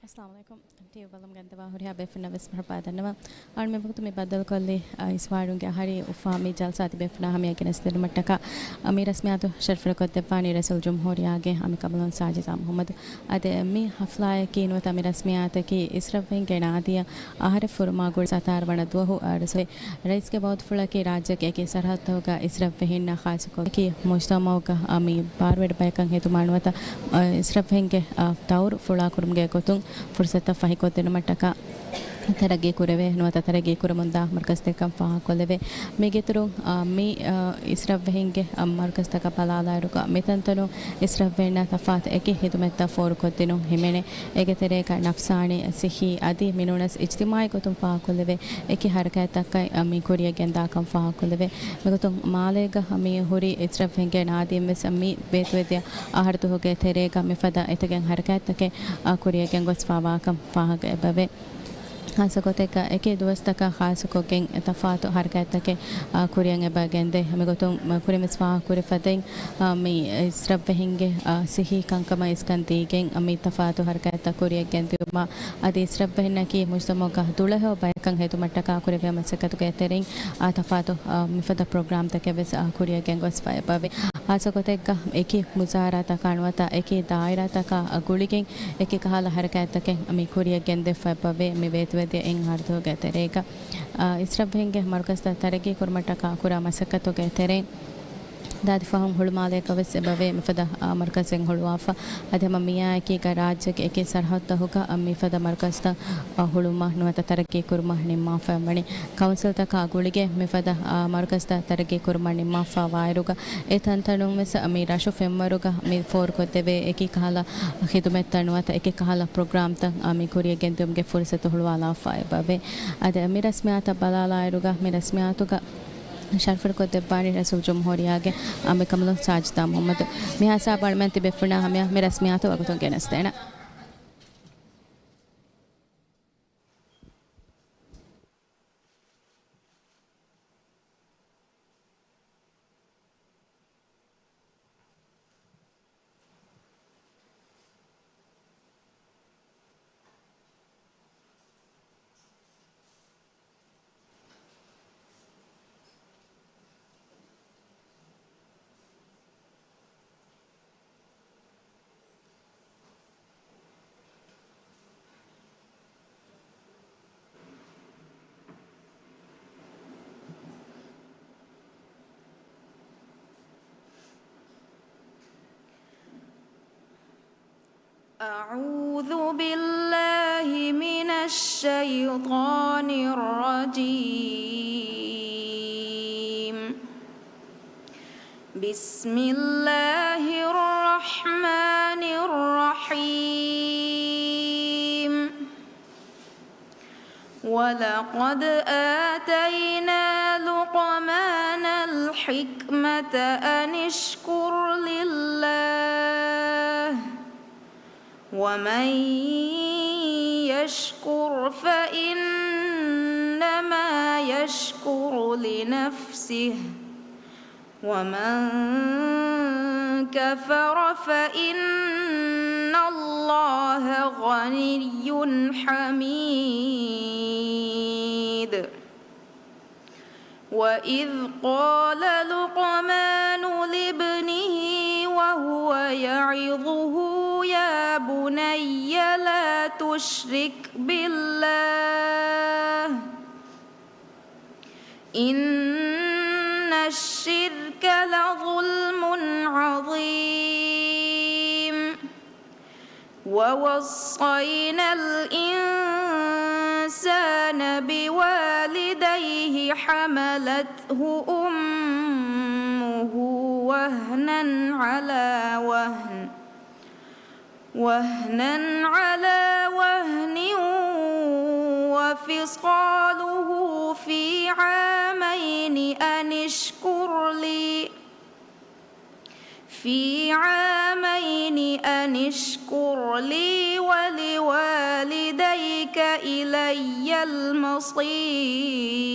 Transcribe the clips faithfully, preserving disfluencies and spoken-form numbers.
އައްސަލާމު ޢަލައިކުމް. ޓީވީ ބަލަމުން ގެންދަވާ ހުރިހާ ބޭފުންނަށް ވެސް މަރުޙަބާ ދަންނަވަން. އަޅުގަނޑު މިވަގުތު މި ބައްދަލުކޮށްލީ، އަ، އިސްވާރުންގެ އަހަރީ އުފާ މި ޖަލްސާ ތިބޭފުނާ ހަމަޔަށް ގެނެސްދިނުމަށްޓަކާ، އަ، މި ރަސްމިއްޔާތު ޝަރަފުވެރިކޮށްދެއްވާނީ ރައީސުލްޖުމްހޫރިއްޔާގެ އަނބިކަނބަލުން ސާޖިދާ މުޙައްމަދު. އަދި މި ހަފްލާއަކީ ނުވަތަ މި ރަސްމިއްޔާތަކީ އިސްރަށްވެހިންގެ ނާދީއަށް އަހަރެއް ފުރުމާ ގުޅި ސަތާރަ ވަނަ ދުވަހު އަރުސްވެ، ރައީސްގެ ވައުދުފުޅަކީ ރާއްޖޭގެ އެކި ސަރަހައްދުތަކުގަ އިސްރަށްވެހިންނަށް ޚާއްޞަކޮށް އެކި މުޖްތަމަޢުގަ މި ބާރުވެރި ބަޔަކަށް ހެދުމާ ނުވަތަ، އަ، އިސްރަށްވެހިންގެ، އަ، ދައުރު ފުޅާކުރުމުގެ ގޮތުން ފުރުސަތުތައް ފަހިކޮށްދިނުމަށްޓަކާ ތަރައްގީ ކުރެވޭ ނުވަތަ ތަރައްގީ ކުރަމުންދާ މަރުކަޒުތަކަށް ފާހަގަކޮށްލެވޭ. މީގެއިތުރުން، އަ، މި، އަ، އިސްރަށްވެހިންގެ، އަ، މަރުކަޒުތަކަށް ބަލާލާއިރުގަ މިތަންތަނުން އިސްރަށްވެހިންނަށް ތަފާތު އެކި ޚިދުމަތްތައް ފޯރުކޮށްދިނުން ހިމެނޭ. އޭގެ ތެރޭގަ ނަފްސާނީ، ސިއްހީ އަދި މިނޫނަސް އިޖްތިމާޢީ ގޮތުން ފާހަގަކޮށްލެވޭ އެކި ހަރަކާތްތަކެއް މި ކުރިޔަށް ގެންދާކަން ފާހަގަކޮށްލެވޭ. މިގޮތުން މާލޭގަ މި ހުރި އިސްރަށްވެހިންގެ ނާދީން ވެސް މި ބޭތުވެދިޔަ އަހަރު ދުވަހުގެ ތެރޭގަ މިފަދަ އެތަކެއް ހަރަކާތްތަކެއް، އަ، ކުރިޔަށް ގެންގޮސްފަވާކަން ފާހަގަ އެބަވޭ. ޚާއްޞަ ގޮތެއްގަ އެކި ދުވަސްތަކަށް ޚާއްޞަކޮށްގެން ތަފާތު ހަރަކާތްތަކެއް، އާ، ކުރިޔަށް އެބަ ގެންދޭ. މިގޮތުން މަ-، ކުރިން ވެސް ފާހަގަކުރި ފަދައިން، އާ، މި އިސްރަށްވެހިންގެ، އާ، ސިއްހީ ކަންކަމަށް އިސްކަން ދީގެން، އާ، މި ތަފާތު ހަރަކާތްތައް ކުރިޔަށް ގެންދިއުމާ، އަދި އިސްރަށްވެހިންނަކީ މުޖްތަމަޢުގަ ދުޅަހެޔޮ ބަޔަކަށް ހެދުމަށްޓަކާ ކުރެވޭ މަސައްކަތުގެ ތެރެއިން، އާ، ތަފާތު، އާ، މިފަދަ ޕްރޮގްރާމްތަކެއް ވެސް، އާ، ކުރިޔަށް ގެންގޮސްފަ އެބަވޭ. ޚާއްޞަ ގޮތެއްގަ އެކި ވުޒާރާތަކާ ނުވަތަ އެކި ދާއިރާތަކާ ގުޅިގެން އެކި ކަހަލަ ހަރަކާތްތަކެއް މި ކުރިޔަށް ގެންދެވިފަ އެބަވޭ މި ބޭތުވެދިޔަ އެއް އަހަރު ދުވަހުގެ ތެރޭގަ. އާ، އިސްރަށްވެހިންގެ މަރުކަޒުތައް ތަރައްގީ ކުރުމަށްޓަކާ ކުރާ މަސައްކަތުގެ ތެރެއިން ދާދި ފަހުން ހުޅުމާލޭގަ ވެސް އެބަވޭ މިފަދަ، އާ، މަރުކަޒެއް ހުޅުވާފަ. އަދި ހަމަ މިއާއެކީގަ ރާއްޖޭގެ އެކި ސަރަހައްދުތަކުގަ، އާ، މިފަދަ މަރުކަޒުތައް، އާ، ހުޅުވުމަށް ނުވަތަ ތަރައްގީ ކުރުމަށް ނިންމާފައި ވަނީ. ކައުންސިލްތަކާ ގުޅިގެން މިފަދަ، އާ، މަރުކަޒުތައް ތަރައްގީ ކުރުމަށް ނިންމާފަ ވާއިރުގަ، އެ ތަންތަނުން ވެސް މި ރަށު ފެންވަރުގަ މި ފޯރުކޮށްދެވޭ އެކި ކަހަލަ ޚިދުމަތްތައް ނުވަތަ އެކި ކަހަލަ ޕްރޮގްރާމްތައް، އާ، މި ކުރިޔަށް ގެންދިއުމުގެ ފުރުސަތު ހުޅުވާލާފަ އެބަވޭ. އަދި މި ރަސްމިއްޔާތަށް ބަލާލާއިރުގަ، މި ރަސްމިއްޔާތުގަ ޝަރަފުވެރިކޮށްދެއްވާނީ ރައީސުލްޖުމްހޫރިއްޔާގެ އަނބިކަނބަލުން ސާޖިދާ މުޙައްމަދު. މިހާ ހިސާބަށް އަޅުމެން ތިބޭފުޅުންނާ ހަމަޔަށް މި ރަސްމިއްޔާތު ވަގުތުން ގެނެސްދޭނަން. أعوذ بالله من الشيطان الرجيم. بسم الله الرحمن الرحيم. ولقد آتينا لقمان الحكمة أن اشكر لله، ومن يشكر فإنما يشكر لنفسه، ومن كفر فإن الله غني حميد. وإذ قال لقمان لابنه وهو يعظه يا بني لا تشرك بالله إن الشرك لظلم عظيم. ووصينا الإنسان بوالديه حملته أمه وهنا على وهن، وهنا على وهن وفصاله في عامين أن اشكر لي، في عامين أن اشكر لي ولوالديك إلي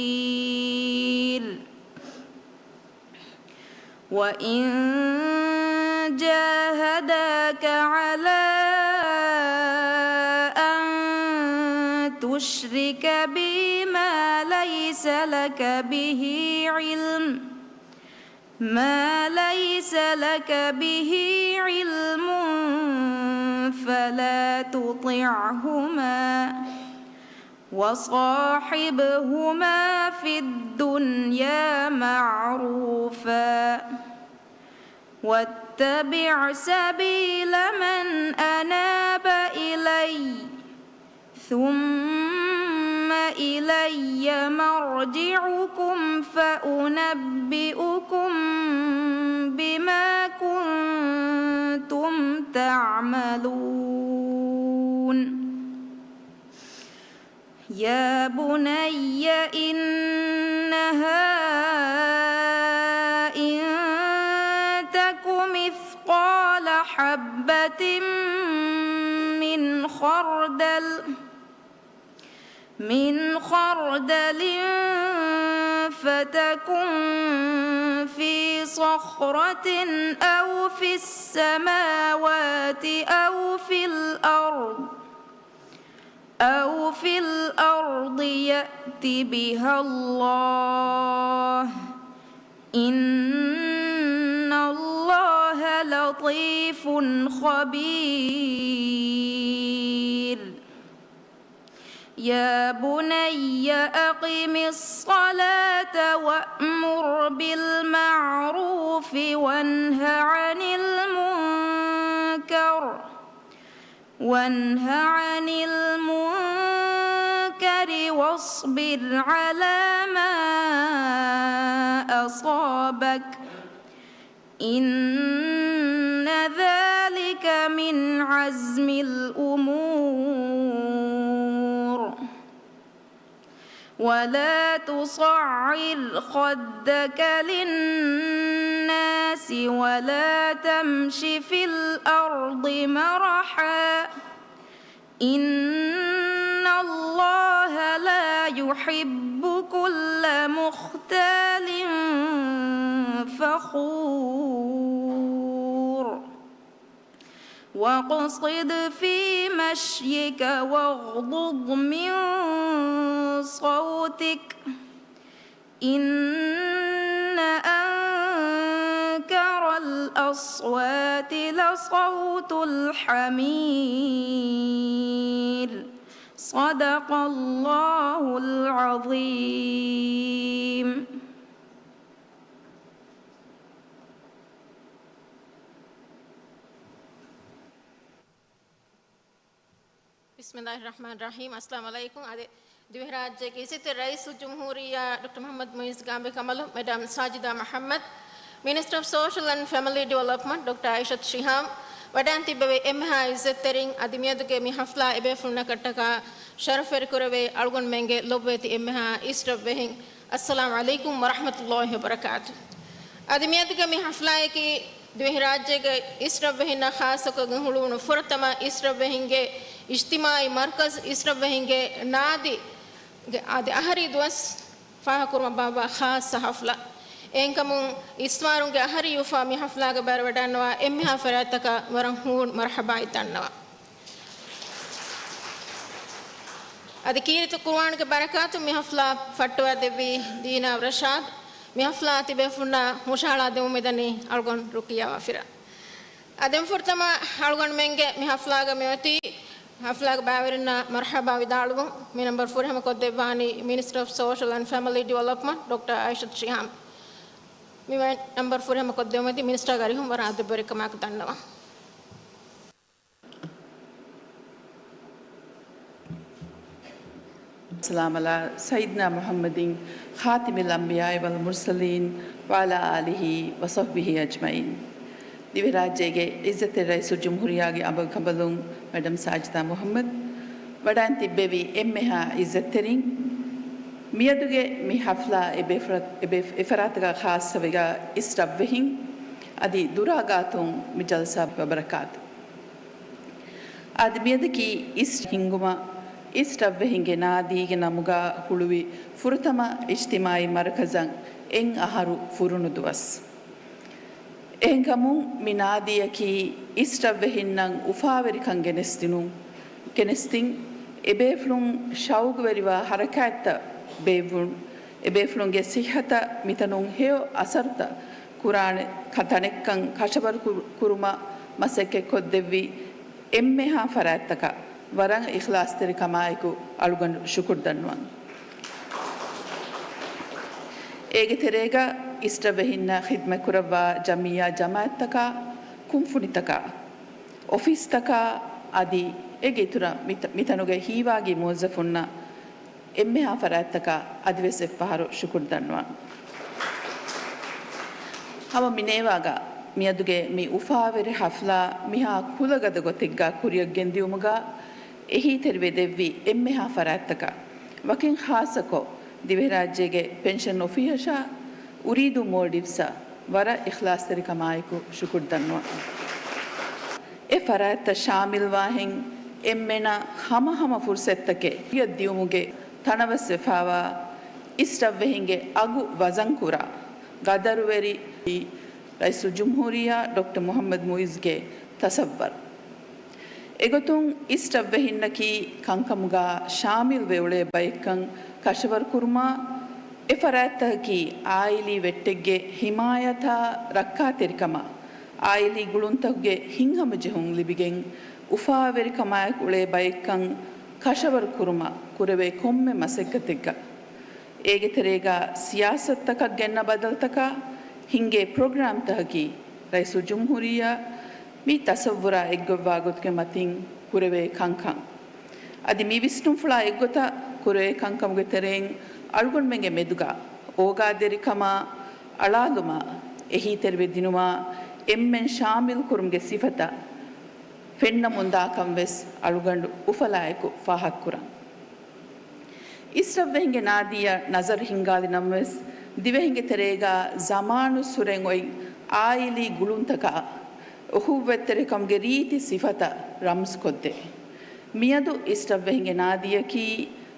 المصير. وإن جاهداك على أن تشرك بي ما ليس لك به علم، ما ليس لك به علم، فلا تطعهما، وصاحبهما في الدنيا معروفا، واتبع سبيل من أناب إلي، ثم إلي مرجعكم فأنبئكم بما كنتم تعملون. يا بني إنها إن تك مثقال حبة من خردل، من خردل فتكن في صخرة أو في السماوات أو في الأرض، أو في الأرض يأت بها الله، إن الله لطيف خبير. يا بني أقم الصلاة وأمر بالمعروف وانه عن المنكر، وانه عن المنكر واصبر على ما أصابك، إن ذلك من عزم الأمور. ولا تصعر خدك للناس ولا تمش في الأرض مرحا، إن الله لا يحب كل مختال فخور. واقصد في مشيك واغضض من صوتك، إن أنكر الأصوات لصوت الحمير. صدق الله العظيم. ބިސްމިﷲިއްރަޙްމާނިއްރަޙީމް. އައްސަލާމު ޢަލައިކުމް. އަދި ދިވެހިރާއްޖޭގެ އިއްޒަތްތެރި ރައީސުލްޖުމްހޫރިއްޔާ ޑޮކްޓަރ މުޙައްމަދު މުޢިއްޒު ގާނބެ ކަނބަލު، މެޑަމް ސާޖިދާ މުޙައްމަދު، މިނިސްޓަރ އޮފް ސޯޝަލް އެންޑް ފެމިލީ ޑިވެލޮޕްމަންޓް ޑޮކްޓަރ އައިޝަތު ޝިހާމް، ވަޑައިން ތިއްބެވި އެންމެހާ އިއްޒަތްތެރިން، އަދި މިއަދުގެ މި ޙަފްލާ އެބޭފުޅުންނަކަށްޓަކާ ޝަރަފްވެރިކުރެވޭ އަޅުގަނޑުމެންގެ ލޮބުވެތި އެންމެހާ އިސްރަށްވެހިން، އައްސަލާމު ޢަލައިކުމް ވަރަޙްމަތުﷲި ވަބަރަކާތު. އަދި މިއަދުގެ މި ޙަފްލާއަކީ ދިވެހިރާއްޖޭގެ އިސްރަށްވެހިންނަށް ޚާއްޞަކޮށް ހުޅުވުނު ފުރަތަމަ އިސްރަށްވެހިންގެ އިޖްތިމާޢީ މަރުކަޒު، އިސްރަށްވެހިންގެ ނާދީގެ އަދި އަހަރީ ދުވަސް ފާހަގަކުރުމަށް ބާއްވާ ޚާއްޞަ ޙަފްލާ. އެހެންކަމުން އިސްވާރުންގެ އަހަރީ އުފާ މި ޙަފްލާގަ ބައިވެރިވެވަޑައިގަންނަވާ އެންމެހާ ފަރާތްތަކަށް ވަރަށް ހޫނު މަރްޙަބާއެއް ދަންނަވަން. އަދި ކީރިތި ޤުރުއާންގެ ބަރަކާތުން މި ޙަފްލާ ފައްޓަވައިދެއްވީ ދީނާ ރަޝާދު. މި ޙަފްލާ ތިބޭފުޅުންނާ ހުށަހަޅާ ދެމުން މިދަނީ އަޅުގަނޑު ރުޤިއްޔާ ވާފިރާ. އަދި ފުރަތަމަ އަޅުގަނޑުމެންގެ މި ޙަފްލާގަ މިއޮތީ ޙަފްލާގެ ބައިވެރިންނަށް މަރްޙަބާ ވިދާޅުވުން މި ނަންބަރު ފުރިހަމަ ކޮށްދެއްވާނީ މިނިސްޓަރ އޮފް ސޯޝަލް އެންޑް ފެމިލީ ޑިވެލޮޕްމަންޓް ޑޮކްޓަރ އައިޝަތު ޝިހާމް. މި ނަންބަރު ފުރިހަމަ ކޮށްދެވުމަށް މިނިސްޓަރގެ އަރިހުން ވަރަށް އަދަބުވެރިކަމާއެކު ދަންނަވަން. ސަލާމް ޢަލާ ސައްޔިދުނާ މުޙައްމަދިން ޚާތިމިލް އަންބިޔާއި ވަލް މުރްސަލީން ވަޢަލާ އާލިހި ވަޞަޙްބިހި އަޖްމަޢީން. ދިވެހިރާއްޖޭގެ އިއްޒަތްތެރި ރައީސުލްޖުމްހޫރިއްޔާގެ އަނބަކަނބަލުން މެޑަމް ސާޖިދާ މުޙައްމަދު، ވަޑައިން ތިއްބެވި އެންމެހާ އިއްޒަތްތެރިން، މިއަދުގެ މި ޙަފްލާ އެބޭފުރަ-، އެބޭ-، އެފަރާތުގަ ޚާއްޞަވެގަ އިސްރަށްވެހިން، އަދި ދުރާގާތުން މި ޖަލްސާ ވަބަރަކާތު. އަދި މިއަދަކީ އިސް ހިންގުމަށް އިސްރަށްވެހިންގެ ނާދީގެ ނަމުގަ ހުޅުވި ފުރަތަމަ އިޖްތިމާޢީ މަރުކަޒަށް އެއް އަހަރު ފުރުނު ދުވަސް. އެހެންކަމުން މި ނާދީއަކީ އިސްރަށްވެހިންނަށް އުފާވެރިކަން ގެނެސްދިނުން، ގެނެސްދިން، އެބޭފުޅުން ޝައުގުވެރިވާ ހަރަކާތްތައް ބޭއްވުން، އެބޭފުޅުންގެ ސިއްހަތަށް މިތަނުން ހެޔޮ އަސަރުތައް ކުރާނެ ތަނެއްކަން ކަށަވަރު ކުރު-، ކުރުމަށް މަސައްކަތްކޮށްދެއްވި އެންމެހާ ފަރާތްތަކަށް ވަރަށް އިޚްލާޞްތެރިކަމާއެކު އަޅުގަނޑު ޝުކުރު ދަންނަވަން. އޭގެ ތެރޭގަ އިސްޓަށް ވެހިންނަށް ޚިދްމަތް ކުރައްވާ ޖަމިއްޔާ ޖަމާއަތްތަކާ، ކުންފުނިތަކާ، އޮފީސްތަކާ އަދި އޭގެ އިތުރަށް މިތަ-، މިތަނުގެ ހީވާގި މުވައްޒަފުންނަށް އެންމެހާ ފަރާތްތަކަށް އަދިވެސް އެއްފަހަރު ޝުކުރު ދަންނަވަން. ހަމަ މިނޭވާގަ މިއަދުގެ މި އުފާވެރި ޙަފްލާ މިހާ ކުލަގަދަ ގޮތެއްގަ ކުރިއަށް ގެންދިއުމުގަ އެހީތެރިވެ ދެއްވި އެންމެހާ ފަރާތްތަކަށް، ވަކިން ޚާއްޞަކޮށް، ދިވެހިރާއްޖޭގެ ޕެންޝަން އޮފީހަށާ، އުރީދޫ މޯލްޑިވްސްއަށް ވަރަށް އިޚްލާޞްތެރިކަމާއެކު ޝުކުރު ދަންނަވަން. އެ ފަރާތްތައް ޝާމިލްވާހެން އެންމެނަށް ހަމަހަމަ ފުރުސަތުތަކެއް ދިޔުމުގެ ތަނަވަސްވެފާވާ އިސްޓަށްވެހިންގެ އަގު ވަޒަންކުރާ ގަދަރުވެރި ރައީސުލްޖުމްހޫރިއްޔާ ޑޮކްޓަރ މުޙައްމަދު މުޢިއްޒުގެ ތަޞައްވަރު. އެގޮތުން އިސްޓަށްވެހިންނަކީ ކަންކަމުގަ ޝާމިލްވެ އުޅޭ ބައެއްކަން ކަށަވަރުކުރުމަށް، އެ ފަރާތްތަކަކީ އާއިލީ ވެއްޓެއްގެ ޙިމާޔަތާ ރައްކާތެރިކަމަށް، އާއިލީ ގުޅުންތަކުގެ ހިތްހަމަޖެހުން ލިބިގެން އުފާވެރިކަމާއެކު އުޅޭ ބައެއްކަން ކަށަވަރު ކުރުމަށް ކުރެވޭ ކޮންމެ މަސައްކަތެއްގަ، އޭގެ ތެރޭގަ ސިޔާސަތުތަކަށް ގެންނަ ބަދަލުތަކާ ހިންގޭ ޕްރޮގްރާމްތަކަކީ ރައީސުލްޖުމްހޫރިއްޔާ މި ތަޞައްވުރާ އެއްގޮތްވާ ގޮތުގެ މަތިން ކުރެވޭ ކަންކަން. އަދި މި ވިސްނުންފުޅާ އެއްގޮތަށް ކުރެވޭ ކަންކަމުގެ ތެރެއިން އަޅުގަނޑުމެންގެ މެދުގަ އޯގާދެރިކަމާ އަޅާލުމާ އެހީތެރިވެ ދިނުމާ އެންމެން ޝާމިލް ކުރުމުގެ ސިފަތައް ފެންނަމުންދާކަން ވެސް އަޅުގަނޑު އުފަލާއެކު ފާހަގަކުރަން. އިސްރަށްވެހިންގެ ނާދީއަށް ނަޒަރު ހިންގާލި ނަމަވެސް، ދިވެހިންގެ ތެރޭގަ ޒަމާނުއްސުރެން އޮތް އާއިލީ ގުޅުންތަކާ އުޚުއްވަތްތެރިކަމުގެ ރީތި ސިފަތައް ރަމްޒުކޮށްދޭ. މިއަދު އިސްރަށްވެހިންގެ ނާދީއަކީ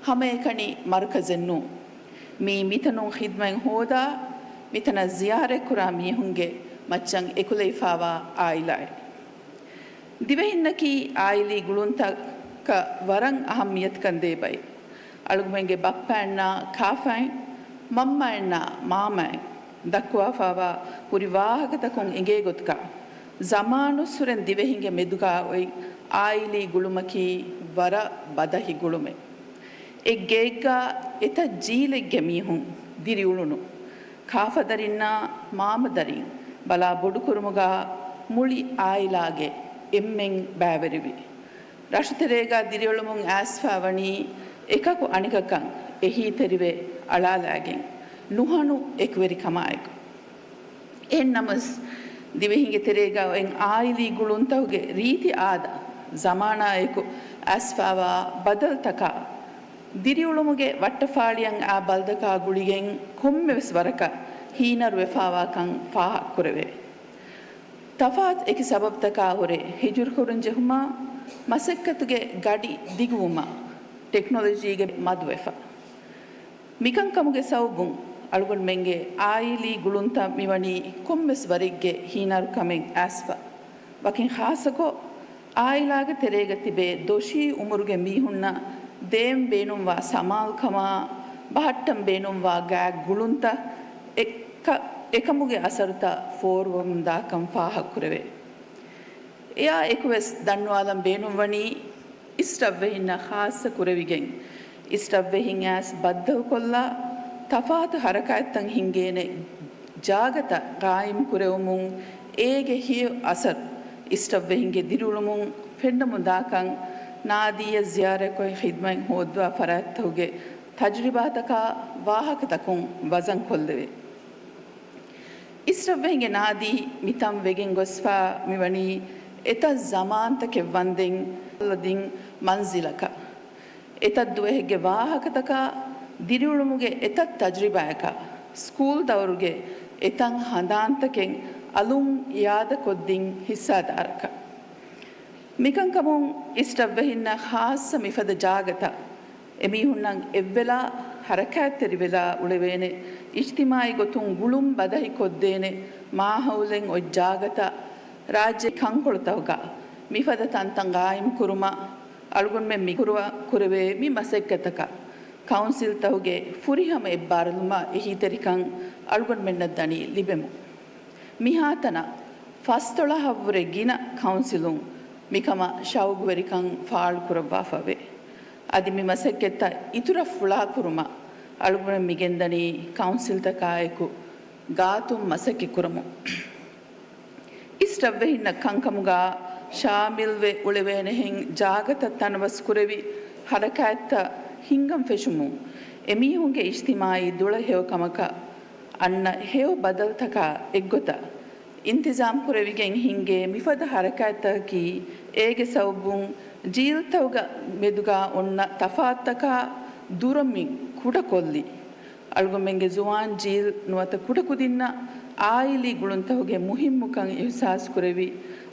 ހަމައެކަނި މަރުކަޒެއް ނޫން. މީ މިތަނުން ޚިދްމަތް ހޯދާ، މިތަނަށް ޒިޔާރަތްކުރާ މީހުންގެ މައްޗަށް އެކުލެވިފާވާ އާއިލާއެއް. ދިވެހިންނަކީ އާއިލީ ގުޅުންތަކަށް ވަރަށް އަހައްމިޔަތުކަން ދޭ ބައެއް. އަޅުގަނޑުމެންގެ ބައްޕައަންނާ ކާފައިން، މަންމައަންނާ މާމައިން ދައްކުވާފާވާ ހުރި ވާހަކަތަކުން އެނގޭ ގޮތަކަށް، ޒަމާނުއްސުރެން ދިވެހިންގެ މެދުގަ އޮތް އާއިލީ ގުޅުމަކީ ވަރަށް ބަދަހި ގުޅުމެއް. އެއްގެއެއްގަ އެތައް ޖީލެއްގެ މީހުން ދިރިއުޅުނު، ކާފަދަރިންނާ މާމަދަރިން ބަލާ ބޮޑުކުރުމުގަ މުޅި އާއިލާގެ އެންމެން ބައިވެރިވި. ރަށުތެރޭގަ ދިރިއުޅުމުން އައިސްފަ ވަނީ އެކަކު އަނެކަކަށް އެހީތެރިވެ އަޅާލާގެން، ނުހަނު އެކުވެރިކަމާއެކު. އެހެންނަމަވެސް، ދިވެހިންގެ ތެރޭގަ އޮތް އާއިލީ ގުޅުންތަކުގެ ރީތި އާދަ، ޒަމާނާއެކު އައިސްފާވާ ބަދަލުތަކާ، ދިރިއުޅުމުގެ ވައްޓަފާޅިއަށް އާ ބަލަދަކާ ގުޅިގެން ކޮންމެވެސް ވަރަކަށް ހީނަރުވެފާވާކަން ފާހަގަކުރެވޭ. ތަފާތު އެކި ސަބަބުތަކާ ހުރެ ހިޖުރަކުރަން ޖެހުމާ، މަސައްކަތުގެ ގަޑި ދިގުވުމާ، ޓެކްނޮލޮޖީގެ މަދުވެފަ. މިކަންކަމުގެ ސަބަބުން އަޅުގަނޑުމެންގެ އާއިލީ ގުޅުންތައް މިވަނީ ކޮންމެސް ވަރެއްގެ ހީނަރުކަމެއް އައިސްފަ. ވަކިން ޚާއްޞަކޮށް، އާއިލާގެ ތެރޭގަ ތިބޭ ދޮށީ އުމުރުގެ މީހުންނަށް ދޭން ބޭނުންވާ ސަމާލުކަމާ، ބަހައްޓަން ބޭނުންވާ ގާތް ގުޅުންތައް އެކަ-، އެކަމުގެ އަސަރުތައް ފޯރުވަމުންދާކަން ފާހަގަކުރެވޭ. އެއާ އެކުވެސް ދަންނަވާލަން ބޭނުންވަނީ، އިސްރަށްވެހިންނަށް ޚާއްޞަ ކުރެވިގެން، އިސްރަށްވެހިން އައިސް ބައްދަލުކޮށްލާ، ތަފާތު ހަރަކާތްތައް ހިންގޭނެ ޖާގަތައް ގާއިމް ކުރެވުމުން އޭގެ ހެޔޮ އަސަރު އިސްރަށްވެހިންގެ ދިރިއުޅުމުން ފެންނަމުންދާކަން، ނާދީއަށް ޒިޔާރަތްކޮށް ޚިދްމަތް ހޯއްދުވާ ފަރާތްތަކުގެ ތަޖުރިބާތަކާ ވާހަކަތަކުން ވަޒަންކޮށްލެވޭ. އިސްރަށްވެހިންގެ ނާދީ މިތަން ވެގެން ގޮސްފާ މިވަނީ އެތައް ޒަމާންތަކެއް ވަންދެން އަލަދިން މަންޒިލަކަށް. އެތައް ދުވަހެއްގެ ވާހަކަތަކާ، ދިރިއުޅުމުގެ އެތައް ތަޖުރިބާއަކާ، ސްކޫލް ދައުރުގެ އެތައް ހަނދާންތަކެއް އަލުން އިއާދަކޮށްދިން ހިއްސާދާރަކަށް. މިކަންކަމުން އިސްރަށްވެހިންނަށް ޚާއްޞަ މިފަދަ ޖާގަތައް، އެމީހުންނަށް އެއްވެލާ ހަރަކާތްތެރިވެލާ އުޅެވޭނެ އިޖްތިމާޢީ ގޮތުން ގުޅުން ބަދަހިކޮށްދޭނެ މާހައުލެއް އޮތް ޖާގަތައް، ރާއްޖޭ ކަންކޮޅުތަކުގަ މިފަދަ ތަންތަން ގާއިމްކުރުމަށް، އަޅުގަނޑުމެން މި ކުރުވާ ކުރެވޭ މި މަސައްކަތަކަށް ކައުންސިލްތަކުގެ ފުރިހަމަ އެއްބާރުލުމާ އެހީތެރިކަން އަޅުގަނޑުމެންނަށް ދަނީ ލިބެމުން. މިހާތަނަށް ފަސްދޮޅަހަށްވުރެ ގިނަ ކައުންސިލުން މިކަމަށް ޝައުގުވެރިކަން ފާޅުކުރައްވާފައެވެ. އަދި މި މަސައްކަތްތައް އިތުރަށް ފުޅާކުރުމަށް އަޅުގަނޑުމެން މިގެންދަނީ ކައުންސިލްތަކާއެކު ގާތުން މަސައްކަތްކުރަމުން. އިސްރަށްވެހިންނަށް ކަންކަމުގަ ޝާމިލްވެ އުޅެވޭނެހެން ޖާގަތައް ތަނަވަސްކުރެވި ހަރަކާތްތައް ހިންގަން ފެށުމުން، އެމީހުންގެ އިޖްތިމާއީ ދުޅަހެޔޮކަމަކަށް އަންނަ ހެޔޮ ބަދަލުތަކާ އެއްގޮތަށް، އިންތިޒާމްކުރެވިގެން ހިންގޭ މިފަދަ ހަރަކާތްތަކަކީ އޭގެ ސަބަބުން ޖީލްތަކުގެ މެދުގަ އޮންނަ ތަފާތުތަކާ ދުރަށް މި ކުޑަކޮށްލީ. އަޅުގަނޑުމެންގެ ޒުވާން ޖީލް ނުވަތަ ކުޑަކުދިންނަށް އާއިލީ ގުޅުންތަކުގެ މުހިއްމުކަން އިހުސާސްކުރެވި،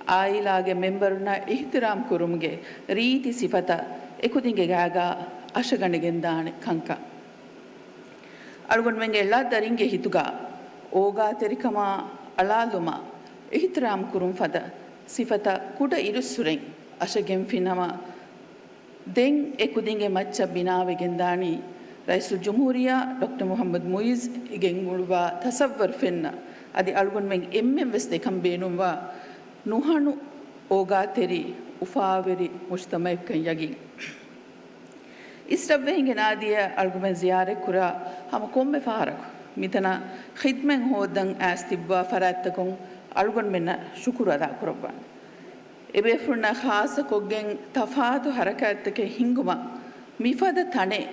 އާއިލާގެ މެމްބަރުންނަށް އިޙްތިރާމް ކުރުމުގެ ރީތި ސިފަތައް އެކުދިންގެ ގާގަ އަށަގަނެގެންދާނެ ކަންކަން. އަޅުގަނޑުމެންގެ ޅަ ދަރިންގެ ހިތުގަ އޯގާތެރިކަމާ އަޅާލުމާ އިޙްތިރާމް ކުރުން ފަދަ ސިފަތައް ކުޑަ އިރުއްސުރެން އަށަގެންފިނަމަ، ދެން އެ ކުދިންގެ މައްޗަށް ބިނާވެގެންދާނީ ރައީސުލްޖުމްހޫރިއްޔާ ޑޮކްޓަރ މުޙައްމަދު މުޢިއްޒު ގެންގުޅުއްވާ ތަސައްވަރު ފެންނަ، އަދި އަޅުގަނޑުމެން އެންމެން ވެސް ދެކަން ބޭނުންވާ ނުހަނު އޯގާތެރި އުފާވެރި މުޖްތަމަޢެއްކަން ޔަގީން. އިސްރަށްވެހިންގެ ނާދީއަށް އަޅުގަނޑުމެން ޒިޔާރަތްކުރާ ހަމަ ކޮންމެ ފަހަރަކު މިތަނަށް ޚިދްމަތް ހޯއްދަން އައިސް ތިއްބާ ފަރާތްތަކުން އަޅުގަނޑުމެންނަށް ޝުކުރު އަދާކުރައްވާނެ. އެބޭފުޅުންނާ ޚާއްޞަކޮށްގެން ތަފާތު ހަރަކާތްތަކެއް ހިންގުމަށް މިފަދަ ތަނެއް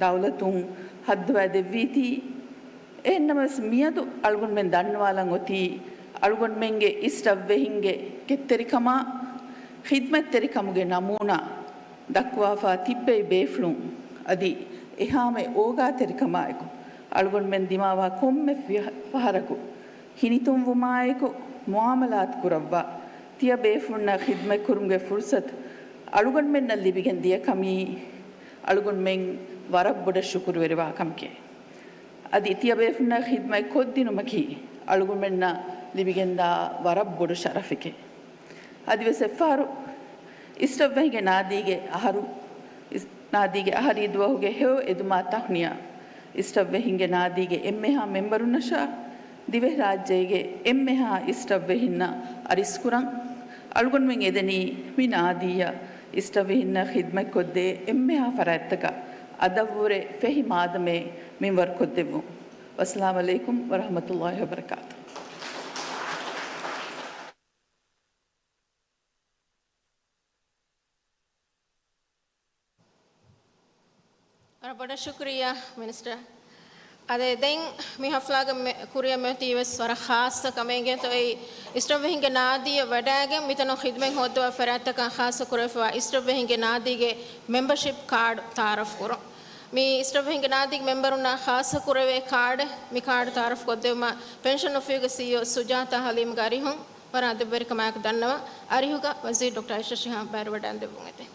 ދައުލަތުން ހައްދަވައިދެއްވީތީ، އެހެންނަމަވެސް މިއަދު އަޅުގަނޑުމެން ދަންނަވާލަން އޮތީ، އަޅުގަނޑުމެންގެ އިސްރަށްވެހިންގެ ކެތްތެރިކަމާ، ޚިދްމަތްތެރިކަމުގެ ނަމޫނާ ދައްކުވާފާ ތިއްބެވި ބޭފުޅުން އަދި އެހާމެ އޯގާތެރިކަމާއެކު، އަޅުގަނޑުމެން ދިމާވާ ކޮންމެ ފި-، ފަހަރަކު ހިނިތުންވުމާއެކު މުޢާމަލާތު ކުރައްވާ، ތިޔަބޭފުޅުންނަށް ޚިދްމަތްކުރުމުގެ ފުރުޞަތު އަޅުގަނޑުމެންނަށް ލިބިގެން ދިޔަ ކަމީ، އަޅުގަނޑުމެން ވަރަށް ބޮޑަށް ޝުކުރުވެރިވާ ކަމެކޭ. އަދި ތިޔަބޭފުންނަށް ޚިދްމަތް ކޮށްދިނުމަކީ އަޅުގަނޑުމެންނަށް ލިބިގެންދާ ވަރަށް ބޮޑު ޝަރަފެކޭ. އަދިވެސް އެއްފަހަރު އިސްރަށްވެހިންގެ ނާދީގެ އަހަރު، އިސް-، ނާދީގެ އަހަރީ ދުވަހުގެ ހެޔޮ އެދުމާ ތަހުނިޔާ، އިސްރަށްވެހިންގެ ނާދީގެ އެންމެހާ މެމްބަރުންނަށާ، ދިވެހިރާއްޖޭގެ އެންމެހާ އިސްރަށްވެހިންނަށް އަރިސްކުރަން. އަޅުގަނޑުމެން އެދެނީ މި ނާދީއަށް އިސްރަށްވެހިންނަށް ޚިދްމަތްކޮށްދޭ އެންމެހާ ފަރާތްތަކަށް އަދަށްވުރެ ފެހި މާދަމޭ މިންވަރުކޮށްދެއްވުން. ވައްސަލާމް ޢަލައިކުމް ވަރަޙްމަތުﷲި ވަބަރަކާތުހު. ވަރަށް ބޮޑަށް ޝުކުރިއްޔާ މިނިސްޓަރ. އަދި ދެން މި ހަފްލާގެ މެ-، ކުރިއަށް މިއޮތީ ވެސް ވަރަށް ޚާއްޞަ ކަމެއްގެ ތޯ، އެއީ އިސްރަށްވެހިންގެ ނާދީއަށް ވަޑައިގެން މިތަނުން ޚިދްމަތް ހޯއްދަވާ ފަރާތްތަކަށް ޚާއްޞަ ކުރެވިފައިވާ އިސްރަށްވެހިންގެ ނާދީގެ މެމްބަޝިޕް ކާޑް ތައާރަފް ކުރުން. މި އިސްރަށްވެހިންގެ ނާދީގެ މެމްބަރުންނާ ޚާއްޞަ ކުރެވޭ ކާޑެއް. މި ކާޑް ތައާރަފް ކޮށްދެވުމަށް ޕެންޝަން އޮފީހުގެ ސީއީއޯ ސުޖާތާ ހަލީމްގެ އަރިހުން ވަރަށް އަދަބުވެރިކަމާއެކު ދަންނަވަން. އަރިހުގަ ވަޒީރު ޑޮކްޓަރ އައިޝާ ޝިހާބް ބައިވެރިވެވަޑައިގެންދެއްވުން އެދެން.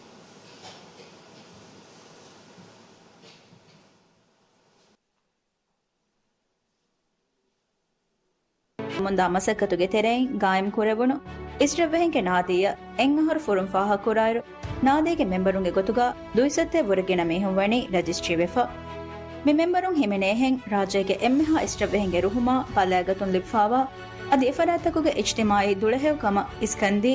މުންދާ މަސައްކަތުގެ ތެރެއިން ގާއިމް ކުރެވުނު އިސްރަށްވެހިންގެ ނާދީއަށް އެއް އަހަރު ފުރުން ފާހަގަކުރާއިރު، ނާދީގެ މެމްބަރުންގެ ގޮތުގަ ދުއިސައްތައެއް ވުރެ ގިނަ މީހުން ވަނީ ރަޖިސްޓްރީވެފަ. މި މެމްބަރުން ހިމެނޭހެން ރާއްޖޭގެ އެންމެހާ އިސްރަށްވެހިންގެ ރުހުމާ ބަލައިގަތުން ލިބިފައިވާ އަދި އެފަރާތްތަކުގެ އިޖްތިމާޢީ ދުޅަހެޔޮކަމަށް އިސްކަންދީ،